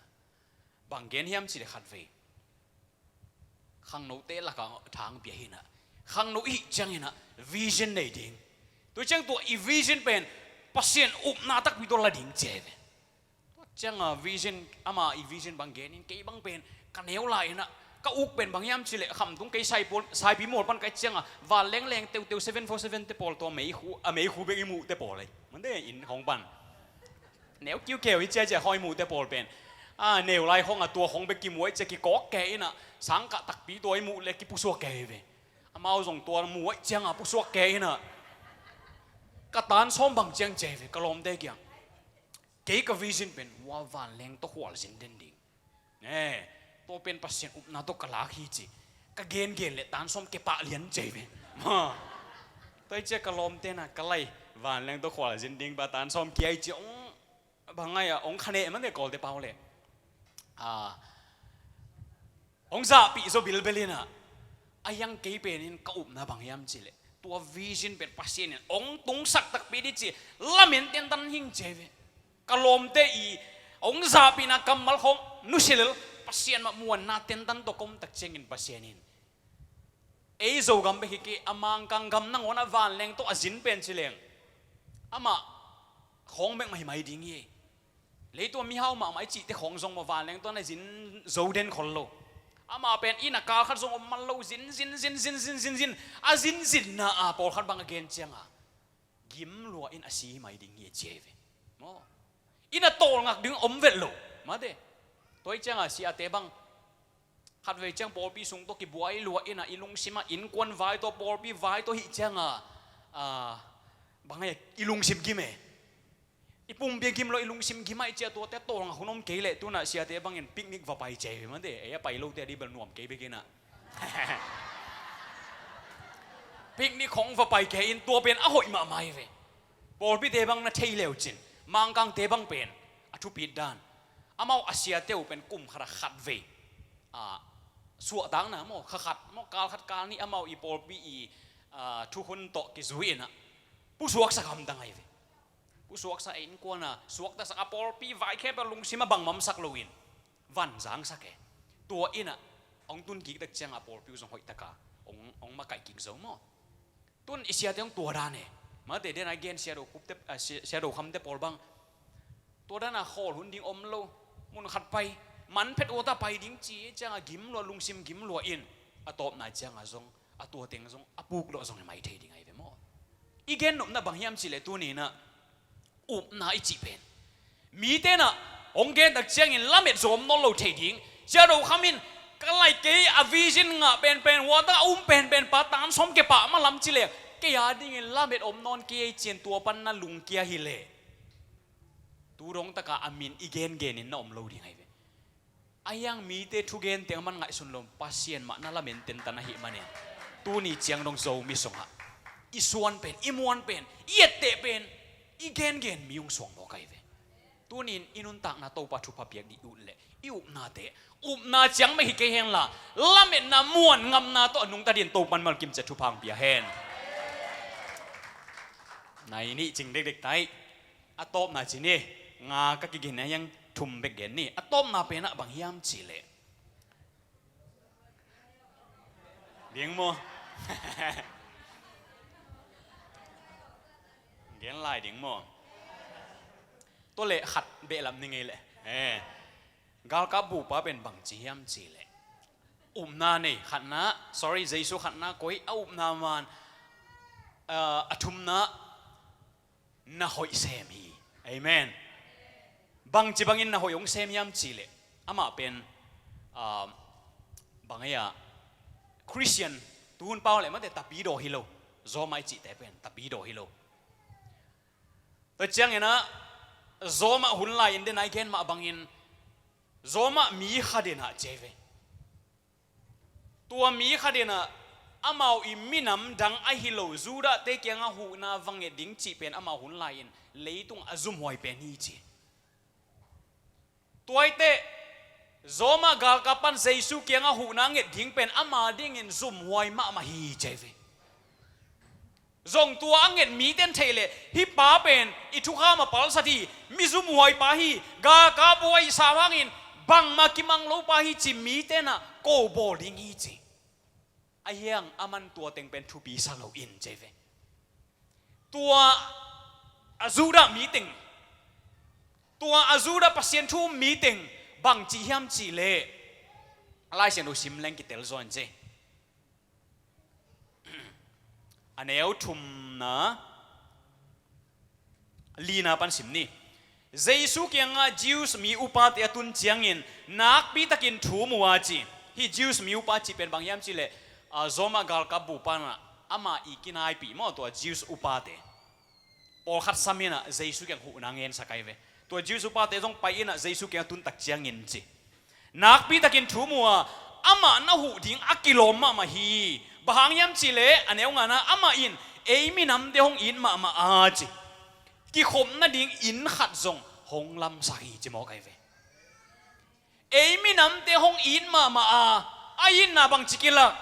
bang gen hiam cih le khatvei khangnote lakah thang pia hi inah, khangno i hih ciangin ah vision nei ding. Tua ciang tua i vision pen Pasian upna takpi tawh la ding ci hi ve. Tua cianga vision, ama i vision bang genin kei bang pen ka neu lai inah, ka uk pen bang hiam cih leh khamtung kei Saipawl, Saipi mual pan ka hih cianga vanleng leng teuteu seven four seven te pawl tua meikhu, a meikhu bek i muhte pawl ei. Mande inn khawng pan neu kiukeu i ciacia khawng i muhte pawl pen, a neu lai khawng a tua khawng bek kimuh ai cia kikawk kei inah, sangkah takpi tua i muh le kipusuak kei ve. Amau zong tua muh ai cianga pusuak kei inah, ka tan sawm bang ciang ci hi ve ka lawmte kiang. Kei ka vision pen hua vanleng tawh khualzin den ding. Eh, tua pen Pasian upna tawh ka lak hi ci. Ka gengen le tan sawm kepah lian ci hi ve. Ma. Tua ih cia ka lawmte na ka lai vanleng tawh khualzin ding ba tan sawm kia ih ci ong, bang ngai a ong khaneh mande Kawlte pau le. Ah, hong zahpih zaw bilbel inah, a hiang kei penin ka upna bang hiam cih leh tua vision pen Pasian in hong tungsak takpi dih ci, lamen tentan hing ci hi ve. Ka lawmte i hong zahpihna kammal khawng nusia lel, Pasian mah muanna tentan tawh ka om tak ciangin Pasian in ei Zogam bek hi kei a Mangkang gam nangawn a vanleng tawh a zin pen ci leng, amah khawng bek mah hi mai ding hi. Leitung a mihau mahmah i cihte khawng zong maw vanleng tawh na zin zo den khol lo. Amah pen inn a kal khat zong om man lo, zin zin zin zin zin zin zin, a zinzinna a pawlkhat bang a gen cianga gim lua in a si mai ding hi a ci hi ve. Maw, inn a tawlngak ding om vet lo. Mate. Tua ih cianga siate bang khatvei ciang pawlpi sung tawh kibuai lua inah i lungsimah innkuan vai tawh pawlpi vai tawh hih cianga, ah, bang ngai a i lungsim gim e. I pumpi a gim lo i lungsim gim ai cia tuate tawlngak hun om kei leh tunah siate bangin picnic va pai ci hi ve mate. Ei a pai lote a dih bel nuam kei bek inah. Picnic khawng va pai kei in tua pen a hoih mahmah hi ve. Pawlpite bang na thei leu cin Mangkangte bang pen a thupit dan, amau a siate uh pen kum khat a khatvei, ah, suahtakna maw, kha khat maw, kal khat kal nih amau i pawlpi i, ah, thukhun tawh kizui inah pusuaksak hamtang ahi ve. Pusuaksak a innkuan a suaktasak a pawlpi vai khempeuh lungsim a bangmamsak loin van zangsak e. Tua inah hong tun kik tak cianga a pawlpi uh zong hoihtaka hong, hong makaih kik zo maw. Tun i siate hong tua dan e. Mate den a gen sia Do Khup te, ah, sia, sia Do Kham te pawl bang tua dana khawl hun ding om lo, mun khat pai, man phet uata pai ding ci cianga gim lua, lungsim gim lua in a tawpna cianga zong a tua teng zong a puk lawh zong hi mai thei ding ahi ve maw. I gen nopna bang hiam cih leh tuni inah upna i cih pen mite nah hong gen tak ciangin lamet zawm nawn lo thei ding. Sia Do Kham in ka lai kei a vision ngah penpen, huata a um penpen pa tan sawm kepah malam ci leng kei a dingin lamet om nawn kei ei ci-in tua pan na lungkia hi leh tu dong taka a min i gengenin na om lo ding ahi ve. A hiang mite thugen teng a man ngaihsun lo, Pasian mah na lamen tentan ahih manin tuni ciang dong Zomi sungah i suan pen, i muan pen, i etteh pen i gengen mi hong suang mawk ahi ve. Tunin i nuntakna Topa thupha piak dih ut leh i upnate upna ciang mah hi kei henla, lametna muan ngamna tawh a nungta din Topan malkim cia thupha hong pia hen. Nai nih cing dekdek tai. A tawpna ci ni, nga ka kigen a hiang thum bek gen ni. A tawpna penah bang hiam cih leh ding maw? Gen lai ding maw? Tua leh khat behlap ni ngei leh. Eh. Galkap bupa pen bang ci hiam cih leh upna nei khatna, sorry, Jesu khatna koi a upna man, ah, a thumna na hoih sem hi. Amen. Bangci bangin na hoih hong sem hiam cih leh amah pen, ah, Bang ei ah, Christian tuhun pau le mate tapidaw hi lo. Zawmah i cihte pen tapidaw hi lo. Tua ciangin ah Zawmah hun lai-in den a i gen mah bangin Zawmah mi khat in ah ci ei ve. Tua mi khat in ah amau i minam dang ahi lo Judahte kiangah huhna va nget ding cih pen amau hun lai-in leitung a zumhuai pen hi ci. Tua hi teh Zawmah galkap pan Jesu kiangah huhna nget ding pen ama dingin zumhuai mahmah hi ci ei ve. Zong tua a nget mite in theih leh hih pa pen i thukham a palsat hi, mi zumhuai pa hi, galkap buai sam hangin bangmah kimang lo pa hi ci mite in ah ko bawl ding hi ci. Ahi hang aman tua teng pen thupi sa lo in ci ei ve. Tua a Judah mi teng, tua a Judah Pasian thu um mi teng bang ci hiam cih leh Lai Siangtho sim leng kitel zaw in ci. A neu thumna, lina pan sim ni. Jesu kiangah Jews mi upate a tun ciangin nakpitakin thu mu a ci. Hih Jews mi upa cih pen bang hiam cih leh, a, Zawmah galkap bupa in ah ama i kinaipih maw tua Jews upate. Pawlkhat sam in ah Jesu kiang huhna ngensak ahi ve. Tua Jews upate zong pai in ah Jesu kiang a tun tak ciangin ci. Nakpitakin thu mu a, amah na huh ding a kilawm mahmah hi. Bang hang hiam cih leh a neu ngana, amah in ei minamte hong it mahmah a ci. Kikhop nading inn khat zong hong lamsak hi ci mawk ahi ve. Ei minamte hong it mahmah a, a itna bangci kilak?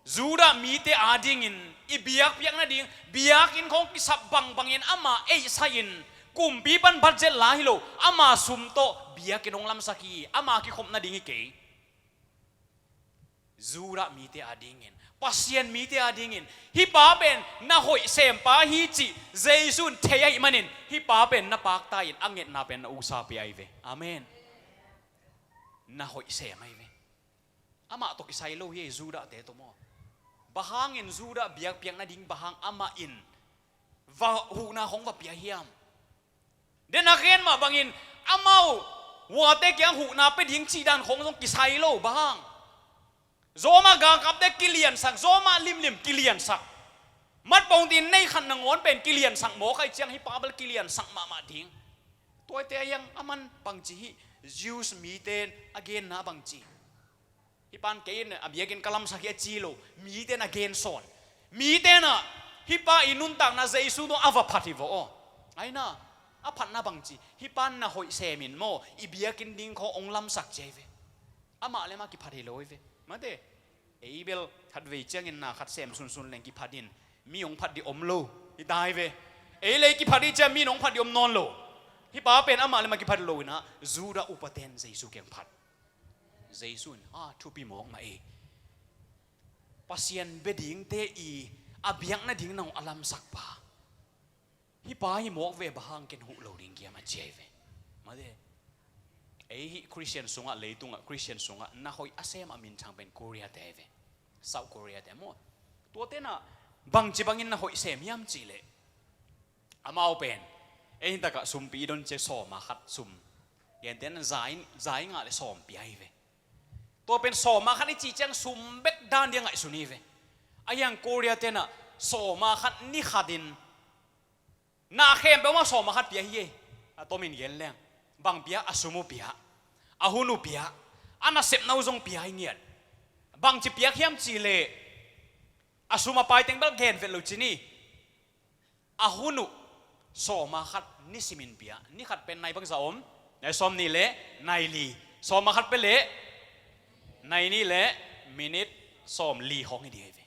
Judah mite adingin i biakpiak nading biakinn khawng kisap bangbangin ama eihsa-in kumpi pan budget la hi lo, ama sum tawh biakinn hong lamsak hi, ama kikhop nading hi kei. Judah mite adingin, Pasian mite adingin hih pa pen na hoih sem pa hi cih Jesu in thei ahih manin hih pa pen na pakta in a ngetna pen na uksa pia ahi ve. Amen. Na hoih sem ahi ve. Amah tawh kisai lo hi, Judahte tawh maw. Bang hangin Judah biakpiak nading bang hang amah in va huhna khawng va pia hiam? Den a gen mah bangin amau huate kiang huhna pia ding cih dan khawng zong kisai lo bang hang. Zawmah galkapte kiliansak, zawmah limlim kiliansak. Matpong tin nei khat nangawn pen kiliansak mawk ahih ciang hih pa bel kiliansak mahmah ding. Tuaite a hiang aman bangci hih Jews mite a genna bangci. Hih pan kei in a biakinn ka lamsak hi a ci lo, mite in a gen sawn. Mite in ah hih pa i nuntakna Jesu tawh a va phat hi vaw aw. Aina, a phatna bangci, hih pan na hoih sem in maw, i biakinn ding khawng hong lamsak ci ahi ve. Amah le amah kiphat hi lo ahi ve. Mate, ei bel khatvei ciangin na khat sem sunsun leng kiphat in, mi hong phat dih om lo hi ta ahi ve. Ei le ei kiphat dih ciang mi hong phat dih om nawn lo. Hih pa pen amah le amah kiphat hi lo in ah Judah upaten Jesu kiang phat. Jesu in a thupi mawk mah ei. Pasian bia dingte i a biak nading nang a lamsak pa. Hih pa hi mawk ve, bang hang ken huh lo ding kiam a ci ahi ve. Mate, ei hih Christian sungah, leitungah Christian sungah na hoih a sem a minthang pen Koreate ahi ve. South Koreate maw. Tuate in ah bangci bangin na hoih sem hiam cih leh, amau pen ei hi takah sumpi i don ciang sawma khat sum, gentehna za i, za i ngah le sawm pia hi ve. Tua pen sawma khat i cih ciang sum bek dan dia ngaihsun hi ve. A hiang Koreate in ah sawma khat ni khatin na khempeuh mah sawma khat pia hi ei. A tomin gen leng bang pia? A sum uh pia, a hun uh pia, a nasepna uh zong pia hi ngiat. Bangci piak hiam cih leh, a sum a paiteng bel gen vet lo ci ni. A hun uh sawma khat nisimin pia. Ni khat pen nai bangzah om? Nai sawm nih le nai li. Sawma khat pia leh nai nih le minit sawm li khawng hi ding ahi ve.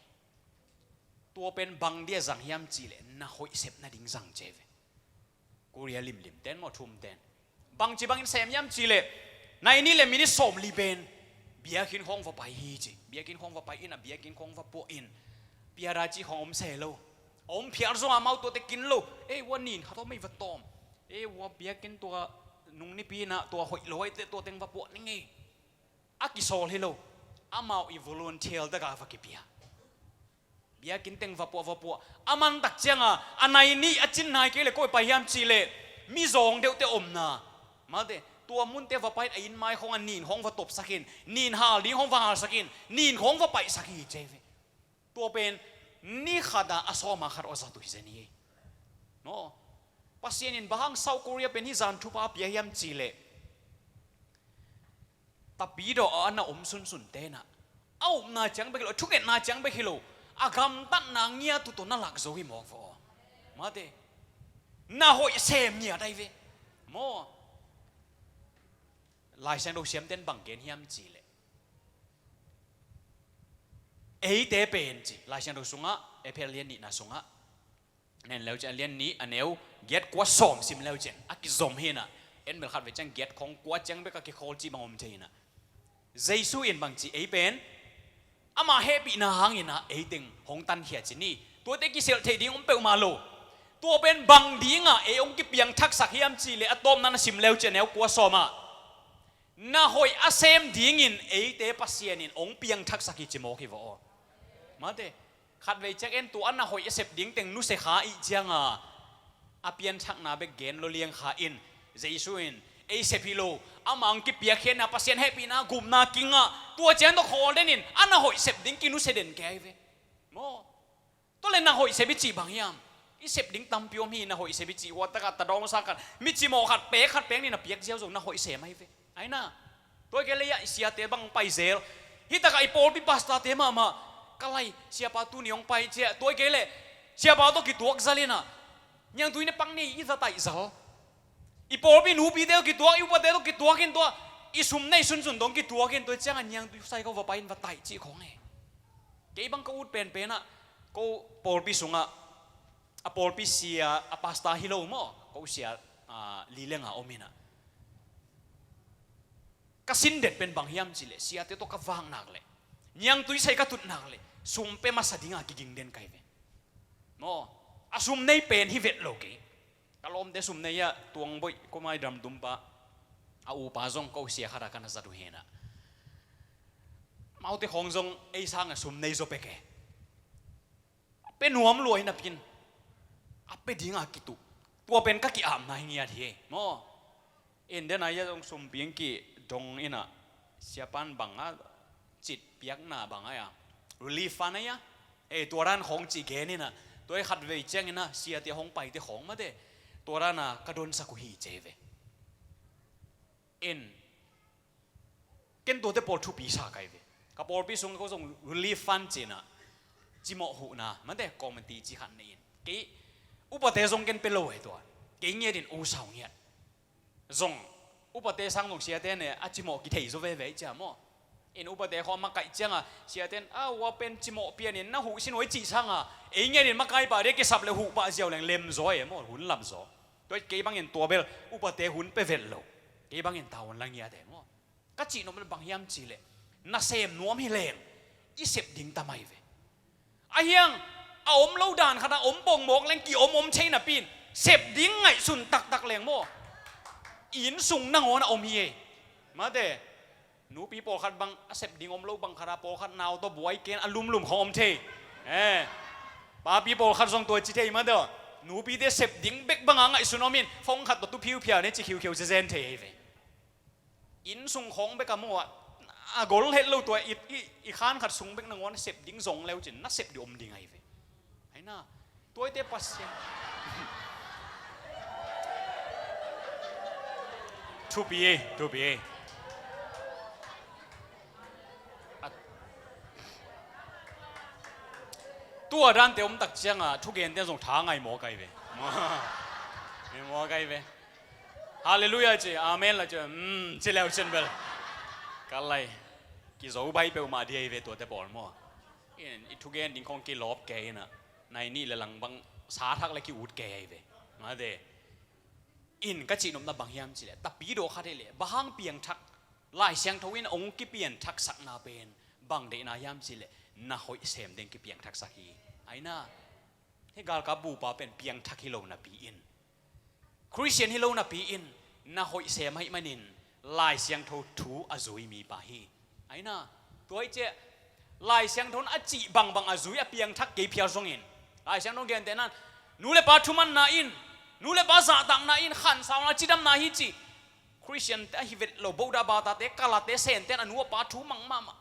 Tua pen bang dia zang hiam cih leh na hoih sep nading zang ci ahi ve. Korea limlim ten maw, thum ten. Bangci bangin sem hiam cih leh, nai nih le minit sawm li pen biakinn khawng va pai hi ci. Biakinn khawng va pai in ah biakinn khawng va puah in, piada ci khawng om se lo. A om phial zongah amau tuate kin lo. Ei, ua nin khat om ei va tawm. Ei, ua biakinn tua nung nipi in ah tua hoih lo ahi teh tua teng va puah ning ei. A kisawl hi lo. Amau i volunteer taka va kipia. Biakinn teng va puah, va puah. A man tak cianga a nai nih a cin nai kei le koi pai hiam cih leh, mizawng deuhte omna, mate, Tua munte va pai in a inn mai khawng a nin khawng va topsak in, nin hal ding khawng va halsak in, nin khawng va paihsak hi ci hi ve. Tua pen ni khat a a sawm a khat aw zat uh hi zen hi. Maw? Pasian in bang hang South Korea pen hih zan thupha pia hiam cih leh, tapidawh a na om sunsun tenah a upna ciang bek hi lo, a thungetna ciang bek hi lo, a gamtatna ngiat uh tawh na lak zo hi mawk vaw. Mate, na hoih sem ngiat ahi ve. Maw? Lai Siangtho siamten bang gen hiam cih leh, eite pen ci, Lai Siangtho sungah, Efesa lian nihna sungah nen leu cian, a lian nih a neu giat, kua, sawm sim leu cian a kizom hi inah, en bel khat vei ciang giat khawng kua ciang bek a kikhawl cih bang om thei inah, Jesu in bang ci, ei pen ama hehpihna hang inah ei teng hong tankhia ci ni. Tuate kiselh theih ding om peuhmah lo. Tua pen bang dingah ei hong kipiangthaksak hiam cih leh a tawpna na sim leu cian, a neu kua, sawm ah na hoih a sem dingin eite Pasian in hong piangthaksak hi ci mawk hi vaw. Mate, khat vei ciang en, tua a na hoih a sep ding teng nusia kha ih cianga a pianthakna bek gen lo liang kha in, Jesu in ei sep hi lo, amah hong kipiakkhiatna, Pasian hehpihna gupna kingah tua ciang tawh khawl den in a na hoih sep ding kinusia den kei ahi ve. Maw? Tua leh na hoih sep i cih bang hiam? I sep ding tampi om hi, na hoih sep i cih. Hua takah tadawng sang khat, mi cimawh khat, pek khat pek ni na piak ziau zong na hoih sem ahi ve. Ai na. Tua kei leh i siate bang pai zel. Hih takah i pawlpi pastorte mahmah, ka lai, siapa tuni hong pai ciah. Tua kei leh siapa tawh kituak zal inah, niangtui ne pak ni i za taih zal. I pawlpi nupite tawh kituak, i upate tawh kituak in tua, i sum nei sunsun dong kituak in tua ciangah niangtui sai ko va pai in va taih cih khawng e. Kei bang ka ut penpen ah, ko pawlpi sungah, a pawlpi sia, a pastor hi lo maw, ko sia, a, li le nga om inah, ka sin det pen bang hiam cih leh, siate tawh ka vak nak leh, niangtui sai ka tut nak leh, sum pe masa dinga kiging den ka hi ve. Maw, a sum nei pen hi vet lo kei. Ka lawmte sum nei ah, Tuang Boih, ko mai dam dum pa, a upa zong ko sia khat a ka na zat uh hi inah, amaute khawng zong ei sangah sum nei zaw pek e. A pe nuam lua hi napi in, a pe dinga kituh. Tua pen ka ki-apna hi ngiat hi. Maw? In den a ia zong sumpi in kidong inah, siapan bang a cit piakna bang a ia, relief fund a ia, ei, tua dan khawng cih gen inah, tua i khat vei ciang inah siate hong paite khawng mate, tua dan a ka donsak uh hi ci hi ve. In, ken tuate pawl thupi sa ka hi ve. Ka pawlpi sungah ko zong relief fund ci inah, cimawh huhna mate, committee ci khat nei in, kei upate zong ken pe lo hi tua. Kei ngiat in u sau ngiat. Zong upate sang zong siate ne a cimawh kithei zaw veve cia maw. In upate khawng a makaih cianga siate in, a, ua pen cimawh pianin na huh sin uh ei cih sanga, ei ngiat in makai pah ding a kisap le huh pah ziau leng lem zaw e maw, hun lam zaw. Tua kei bangin tua bel upate hun pe vet lo. Kei bangin tavuan la ngiat e maw. Ka cih nop bang hiam cih leh, nasem nuam hi leng i sep ding tam ahi ve. A hiang, a om lo dan khat a om pongmawk leng ki-om om thei napi in, sep ding ngaihsun taktak leng maw, inn sung nangawn a om hi e. Mate, nupi pawlkhat bang a sep ding om lo bang khat a, pawlkhat nau tawh buai ken a lumlum khawng om thei. Eh, papi pawlkhat zong tua ci thei mate. Nupite sep ding bek banga ngaihsun om in, phone khat tawh tu phiuphia ne ci khiukheu zezen thei ahi ve. Inn sung khawng bek a maw, a gol het lo tua, i, i, i khan khat sung bek nangawn sep ding zong leu cin, na sep ding om ding ahi ve. Ai na, tuaite Pasian. Thupi ei, thupi ei. A, tua dante om tak cianga, thugente zong tha ngai mawk ahi ve. Ngai mawk ahi ve. Halleluiah ci, amen la ci, mm, ci leu cin bel. Ka lai, kizo bai peuhmah ding ahi ve tuate pawl maw. In, i thugen ding khawng kilawp kei inah, nai nih le lang bang sa thak le ki-ut kei ahi ve. Mate. In ka cih nopna bang hiam cih leh, tapidawh khat hi leh, bang hang piangthak, Lai Siangtho in hong kipiangthaksakna pen bang deihna hiam cih leh, na hoih sem ding kipiangthaksak hi. Ai na. Hih galkap bupa pen piangthak hi lo napi in, Khristian hi lo napi in, na hoih sem ahih manin Lai Siangtho thu a zui mipa hi. Ai na, tua hi ciah Lai Siangtho in a cih bangbang a zui a piangthak kei phial zongin, Lai Siangtho gentehna in, nu le pa thumanna in, nu le pa zahtakna in, khansauna, cidamna hi ci. Khristiante ahi vet lo, Buddha batate, kalate, senten a nu a pa thu mang mahmah.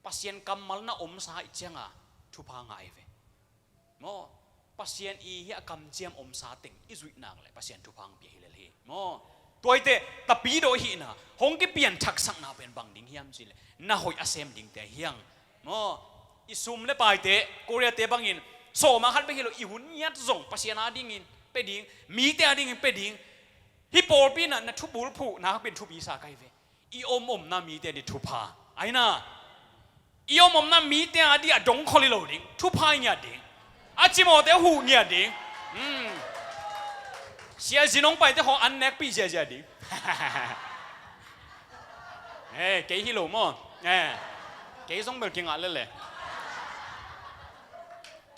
Pasian kammal na omsa ih cianga thupha ngah ei ve. Maw, Pasian i hih a kamciam omsa teng i zuih nak le Pasian thupha hong pia hi lel hi. Maw, tuaite tapidaw i hihna, hong kipian thaksakna pen bang ding hiam cih le, na hoih a sem dingte hi hang. Maw, i sum le paite, Koreate bangin, sawma khat bek hi lo, i hun ngiat zong Pasian a dingin pe ding, mite a dingin pe ding. Hih pawlpi na, na thubul phuh nak pen thupi sa kai ve. I om omna mite a di thupha. Aina. I om omna mite a di a dongkhol hi lo ding. Thupha i ngiat ding. A cimawhte a huh ngiat ding. Hmm. Sia zinong paite haw an nekpih ziazia ding. Eh, kei hi lo maw. Eh. Kei zong bel kingah lele.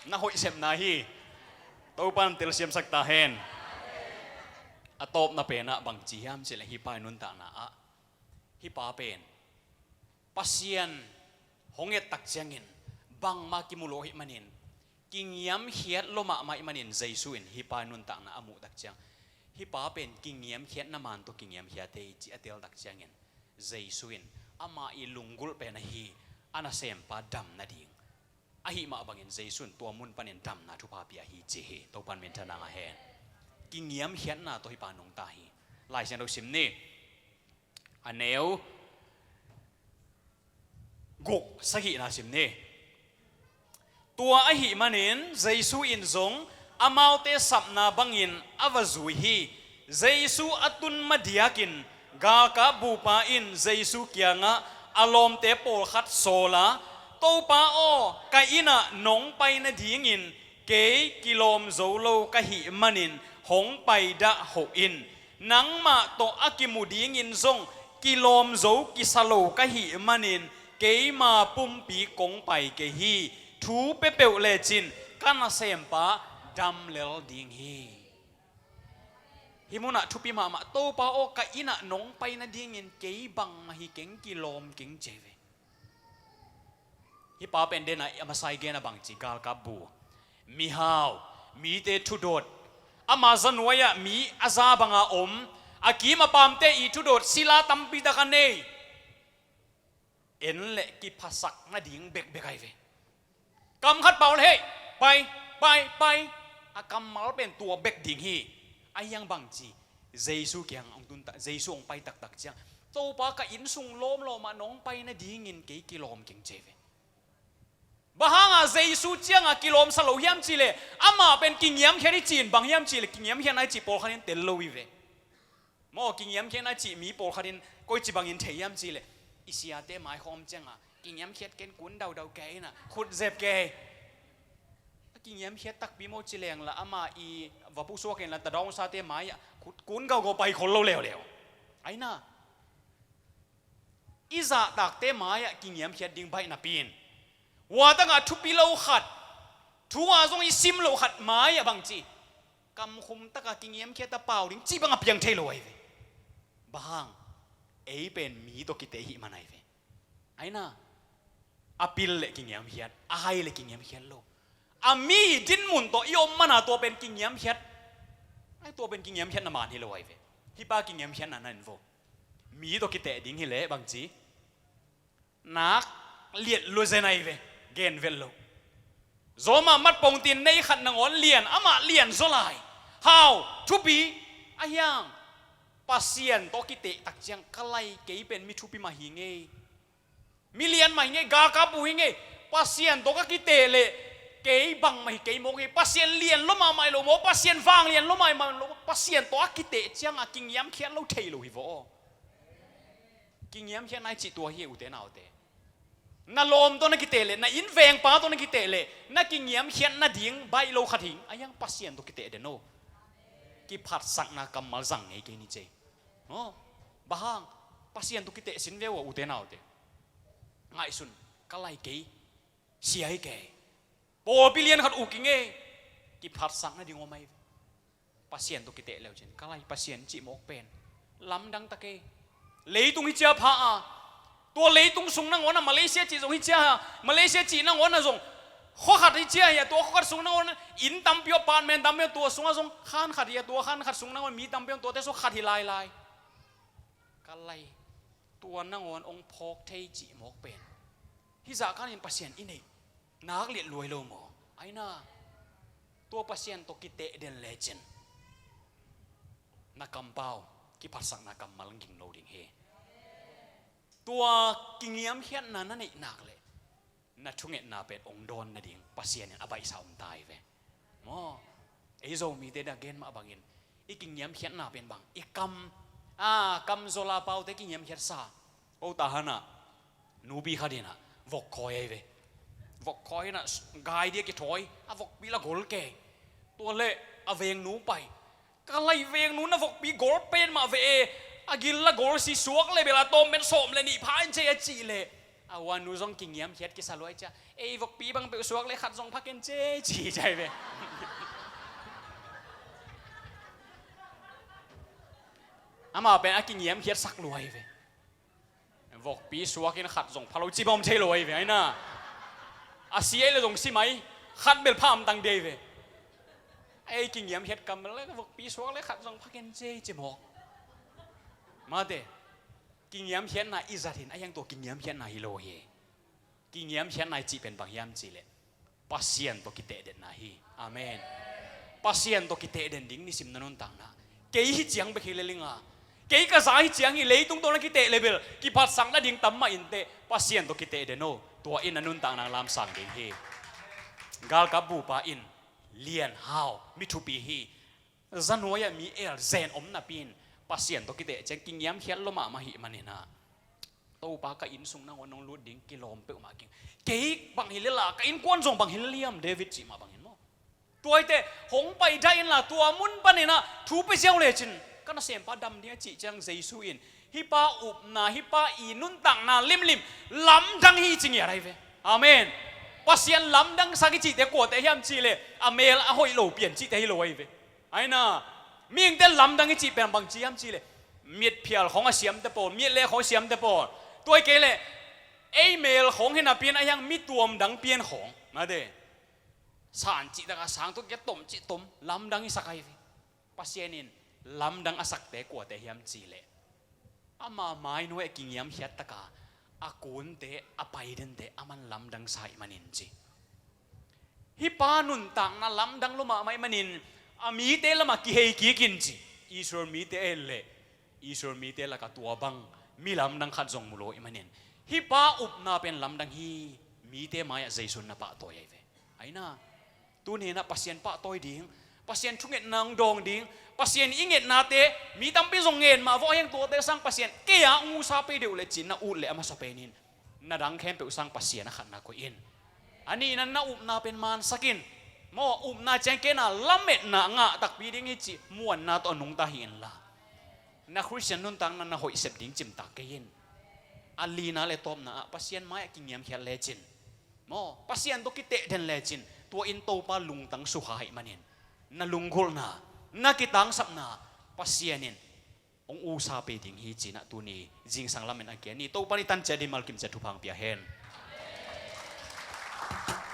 Na hoih sepna hi. Topan telsiamsak ta hen. A tawpna penah bang ci hiam cih le hih pa i nuntakna ah, hih pa pen Pasian hong et tak ciangin bangmah kimu lo ahih manin, kingiamkhiat lo mahmah ahih manin Jesu in hih pa i nuntakna a muh tak ciang, hih pa pen kingiamkhiatna man tawh kingiamkhiate hi cih a tel tak ciangin, Jesu in amah i lunggulh pen ahi a nasempa dam nading ahih mah bangin Jesu in tua mun panin damna thupha pia hi ci hi. Topan minthanna ngah hen. Kingiamkhiatna tawh hih pa nungta hi. Lai Siangtho sim ni. A neu guk sagihna sim ni. Tua ahih manin Jesu in zong amaute sapna bangin a va zui hi. Jesu a tun madiakin galkap bupa in Jesu kiangah a lawmte pawlkhat sawl a, "Topa aw, ka innah nong pai nadingin kei kilawm zo lo ka hih manin hong paidah hoh in. Nangmah tawh a kimu dingin zong kilawm zo kisa lo ka hih manin keima pumpi kong pai kei hi. Thu pia peuh lecin ka nasempa dam lel ding hi." Hih munah thupi mahmah, "Topa aw, ka innah nong pai nadingin kei bangmah hi keng, kilawm keng," ci hi ve. Hih pa pen den a, a masa i gen a bang ci, galkap bu, mihau, mite thudot, ama za nuai-ah mi a za banga om, a kim a pamte i thudot, sila tampi tak a nei. En le kiphasak nading bekbek ahi ve. Kam khat pau le, "Hei, pai, pai, pai." A kammal pen tua bek ding hi. Ahi hang bang ci, Jesu kiang hong tun ta, Jesu hong pai taktak ciang, "Topa, ka inn sung lawmlawmah nong pai nadingin kei kilawm keng," ci hi ve. Bang hanga Jesu cianga kilawmsa lo hiam cih le, amah pen kingiamkhiat hi ci-in, bang hiam cih le, kingiamkhiatna hi cih pawlkhat in tel lo hi ve. Maw, kingiamkhiatna cih mi pawlkhat in koici bangin thei hiam cih le, i siate mai khawm cianga, "Kingiamkhiat ken, kun daudau kei ina, khut zep kei." A kingiamkhiat takpi maw ci leng la, ama i va pusuak in la, tadawng sate mai-ah khut kun gaugau pai khol lo leuleu. Aina. I zahtakte mai-ah kingiamkhiat ding baih napi in, hua takah thupi lo khat, thu a zong i sim lo khat mai-ah bang ci, kamkhum takah kingiamkhiat a pau ding cih bang a piang thei lo ahi ve. Bang hang, ei pen mi tawh kite ihih man ahi ve. Aina, a pil le kingiamkhiat, a hai le kingiamkhiat lo. A mi dinmun tawh i om mana tua pen kingiamkhiat. Ai, tua pen kingiamkhiatna man hi lo ahi ve. Hih pa kingiamkhiatna na en vo. Mi tawh kiteh ding hi leh bang ci, nak liat lua zen ahi ve, gen vet lo. Zawma mat pongtin nei khat nangawn lian, amah lian zaw lai. Hau, thupi, ahi hang, Pasian tawh kiteh tak ciang, "Ka lai, kei pen mi thupi mah hi ngei. Mi lian mah hi ngei, galkap bu hi ngei. Pasian tawh ka kiteh leh kei bangmah hi kei mawk hi. Pasian lian lua mahmah hi lo maw, Pasian vanglian lua mahmah hi lo maw." Pasian tawh a kiteh cianga kingiamkhiat lo thei lo hi vaw. Kingiamkhiatna i cih tua hi, ute naute. Na lawm tawh na kiteh leh, na innvengpa tawh na kiteh leh, na kingiamkhiat nading baih lo khat hi. Ahi hang Pasian tawh kiteh den o. Kiphatsakna kammal zang ngei kei ni cei. Aw, bang hang, Pasian tawh kiteh sin ve uh a, ute naute. Ngaihsun, "Ka lai, kei sia hi kei. Pawlpi lian khat uk hi ngei." Kiphatsak nading om ahi ve. Pasian tawh kiteh leu cin, "Ka lai, Pasian cih mawk pen lamdang ta kei. Leitung hi cia pha a, tua leitung sung nangawn a Malaysia cih zong hi cia a, Malaysia cih nangawn a zong khua khat hi cia hi a, tua khua khat sung nangawn a inn tampi, apartment tampi, tua sungah zong khan khat hi a, tua khan khat sung nangawn mi tampi, tuate sung khat hi lailai. Ka lai, tua nangawn hong phawk thei cih mawk pen, hih zah kanin Pasian i neih nak liat luai lo maw? Aina, tua Pasian tawh kiteh den lecin na kampau kiphatsakna kammal ging lo ding hi. Tua kingiamkhiatna na neih nak leh na thungetna pen hong dawn nading Pasian in a baihsa om ta hi ve. Maw, ei Zomite dah gen mah bangin i kingiamkhiatna pen bang, i kam, a, kam zol a paute kingiamkhiatsa. Ko ta hanah nupi khat inah vok khawi ahi ve. Vok khawi inah gai dia kithawi, a vokpi la gol kei. Tua leh a vengnu pai, ka lai, vengnu, na vokpi gol pen mah ve e, a gil la gol si, suak le bel a tawm pen sawm le nih pha in cei a cih leh, a uanu zong kingiamkhiat kisa luai cia, ei vokpi bang peuh suak le khat zong pha ken cei ci cai ve. Amah pen a kingiamkhiatsak luai ve. Vokpi suakin khat zong pha lo ci bawm thei lo ahi ve, aina. A si ei le zong si mai, khat bel pha amtang dei ve. Ei kingiamkhiat kam le vokpi suak le khat zong pha ken cei ci mawk. Mate, kingiamkhiatna i zat hin a hiang tua kingiamkhiatna hi lo hi. Kingiamkhiatna i cih pen bang hiam cih leh Pasian tawh kitehdetna hi. Amen. Pasian tawh kitehden ding nisim na nuntakna. Kei hi ciang bek hi le linga, kei ka za hi ciang hi, leitung tawh na kiteh le bel kiphatsak nading tam mah inteh, Pasian tawh kitehden o. Tua in na nuntakna lamsang ding hi. Galkap bupa in lian hau mi thupi hi. Zanuai-ah mi el zen om napi in Pasian tawh kiteh ciang kingiamkhiat lua mahmah hi maninah, Topa, ka inn sung nangawn nong lut ding kilawm peuhmah keng. Kei bang hi le la, ka innkuan zong bang hi le liam, David cih mah bangin maw. Tuaite hong pai dah inla tua mun paninah thu pia ziau lecin ka nasempa dam ding a cih ciang Jesu in hih pa upna, hih pa i nuntakna limlim lamdang hi ci ngiat ahi ve. Amen. Pasian lamdangsak i cihte kuate hiam cih leh a mel a hoih lo pian cihte hi lo ahi ve. Aina, mihingte lamdang i cih pen bang ci hiam cih leh mitphial khawng a siamte pawl, mitleh khawng a siamte pawl, tua hi kei leh ei mel khawng hi napi in a hiang mi tuamdang pian khawng, mate, san cih taka sang tua kia tom cih tom lamdang i sak ahi ve. Pasian in lamdang a sakte kuate hiam cih leh ama mainuai a kingiamkhiat taka a kunte, a paidente aman lamdangsa ih manin ci. Hih pa nuntakna lamdang lua mahmah ih manin a mite lamah kihei kikin ci. Israel mite en leh Israel mite laka tua bang mi lamdang khat zong mu lo ih manin hih pa upna pen lamdang hi. Mite mai-ah Jesu na pahtawi ahi ve. Aina, tuninah Pasian pahtawi ding, Pasian thungetna hong dawng ding, Pasian i ngetnate mi tampi zong ngen mah vawh a hiang tuate sang Pasian kei-a hong usa pei deuh le cin na ut leh a masa penin na dang khempeuh sang Pasian a khatna koih in. A nihna na upna pen mansak in. Maw, upna ciang kei na lametna ngah takpi ding hi cih muanna tawh a nungta hi inla, na Khristian nuntakna na hoih sep ding cimtak kei in. A lina le tawpna ah Pasian mai-ah kingiamkhiat lecin, maw, Pasian tawh kitehden lecin, tua in Topa lungtang sukha hi manin na lunggulhna, na kitangsapna Pasian in hong usa pei ding hi cinah tuni zingsang lamen a kia ni. Topa ni tancia ding malkimcia thupha hong pia hen.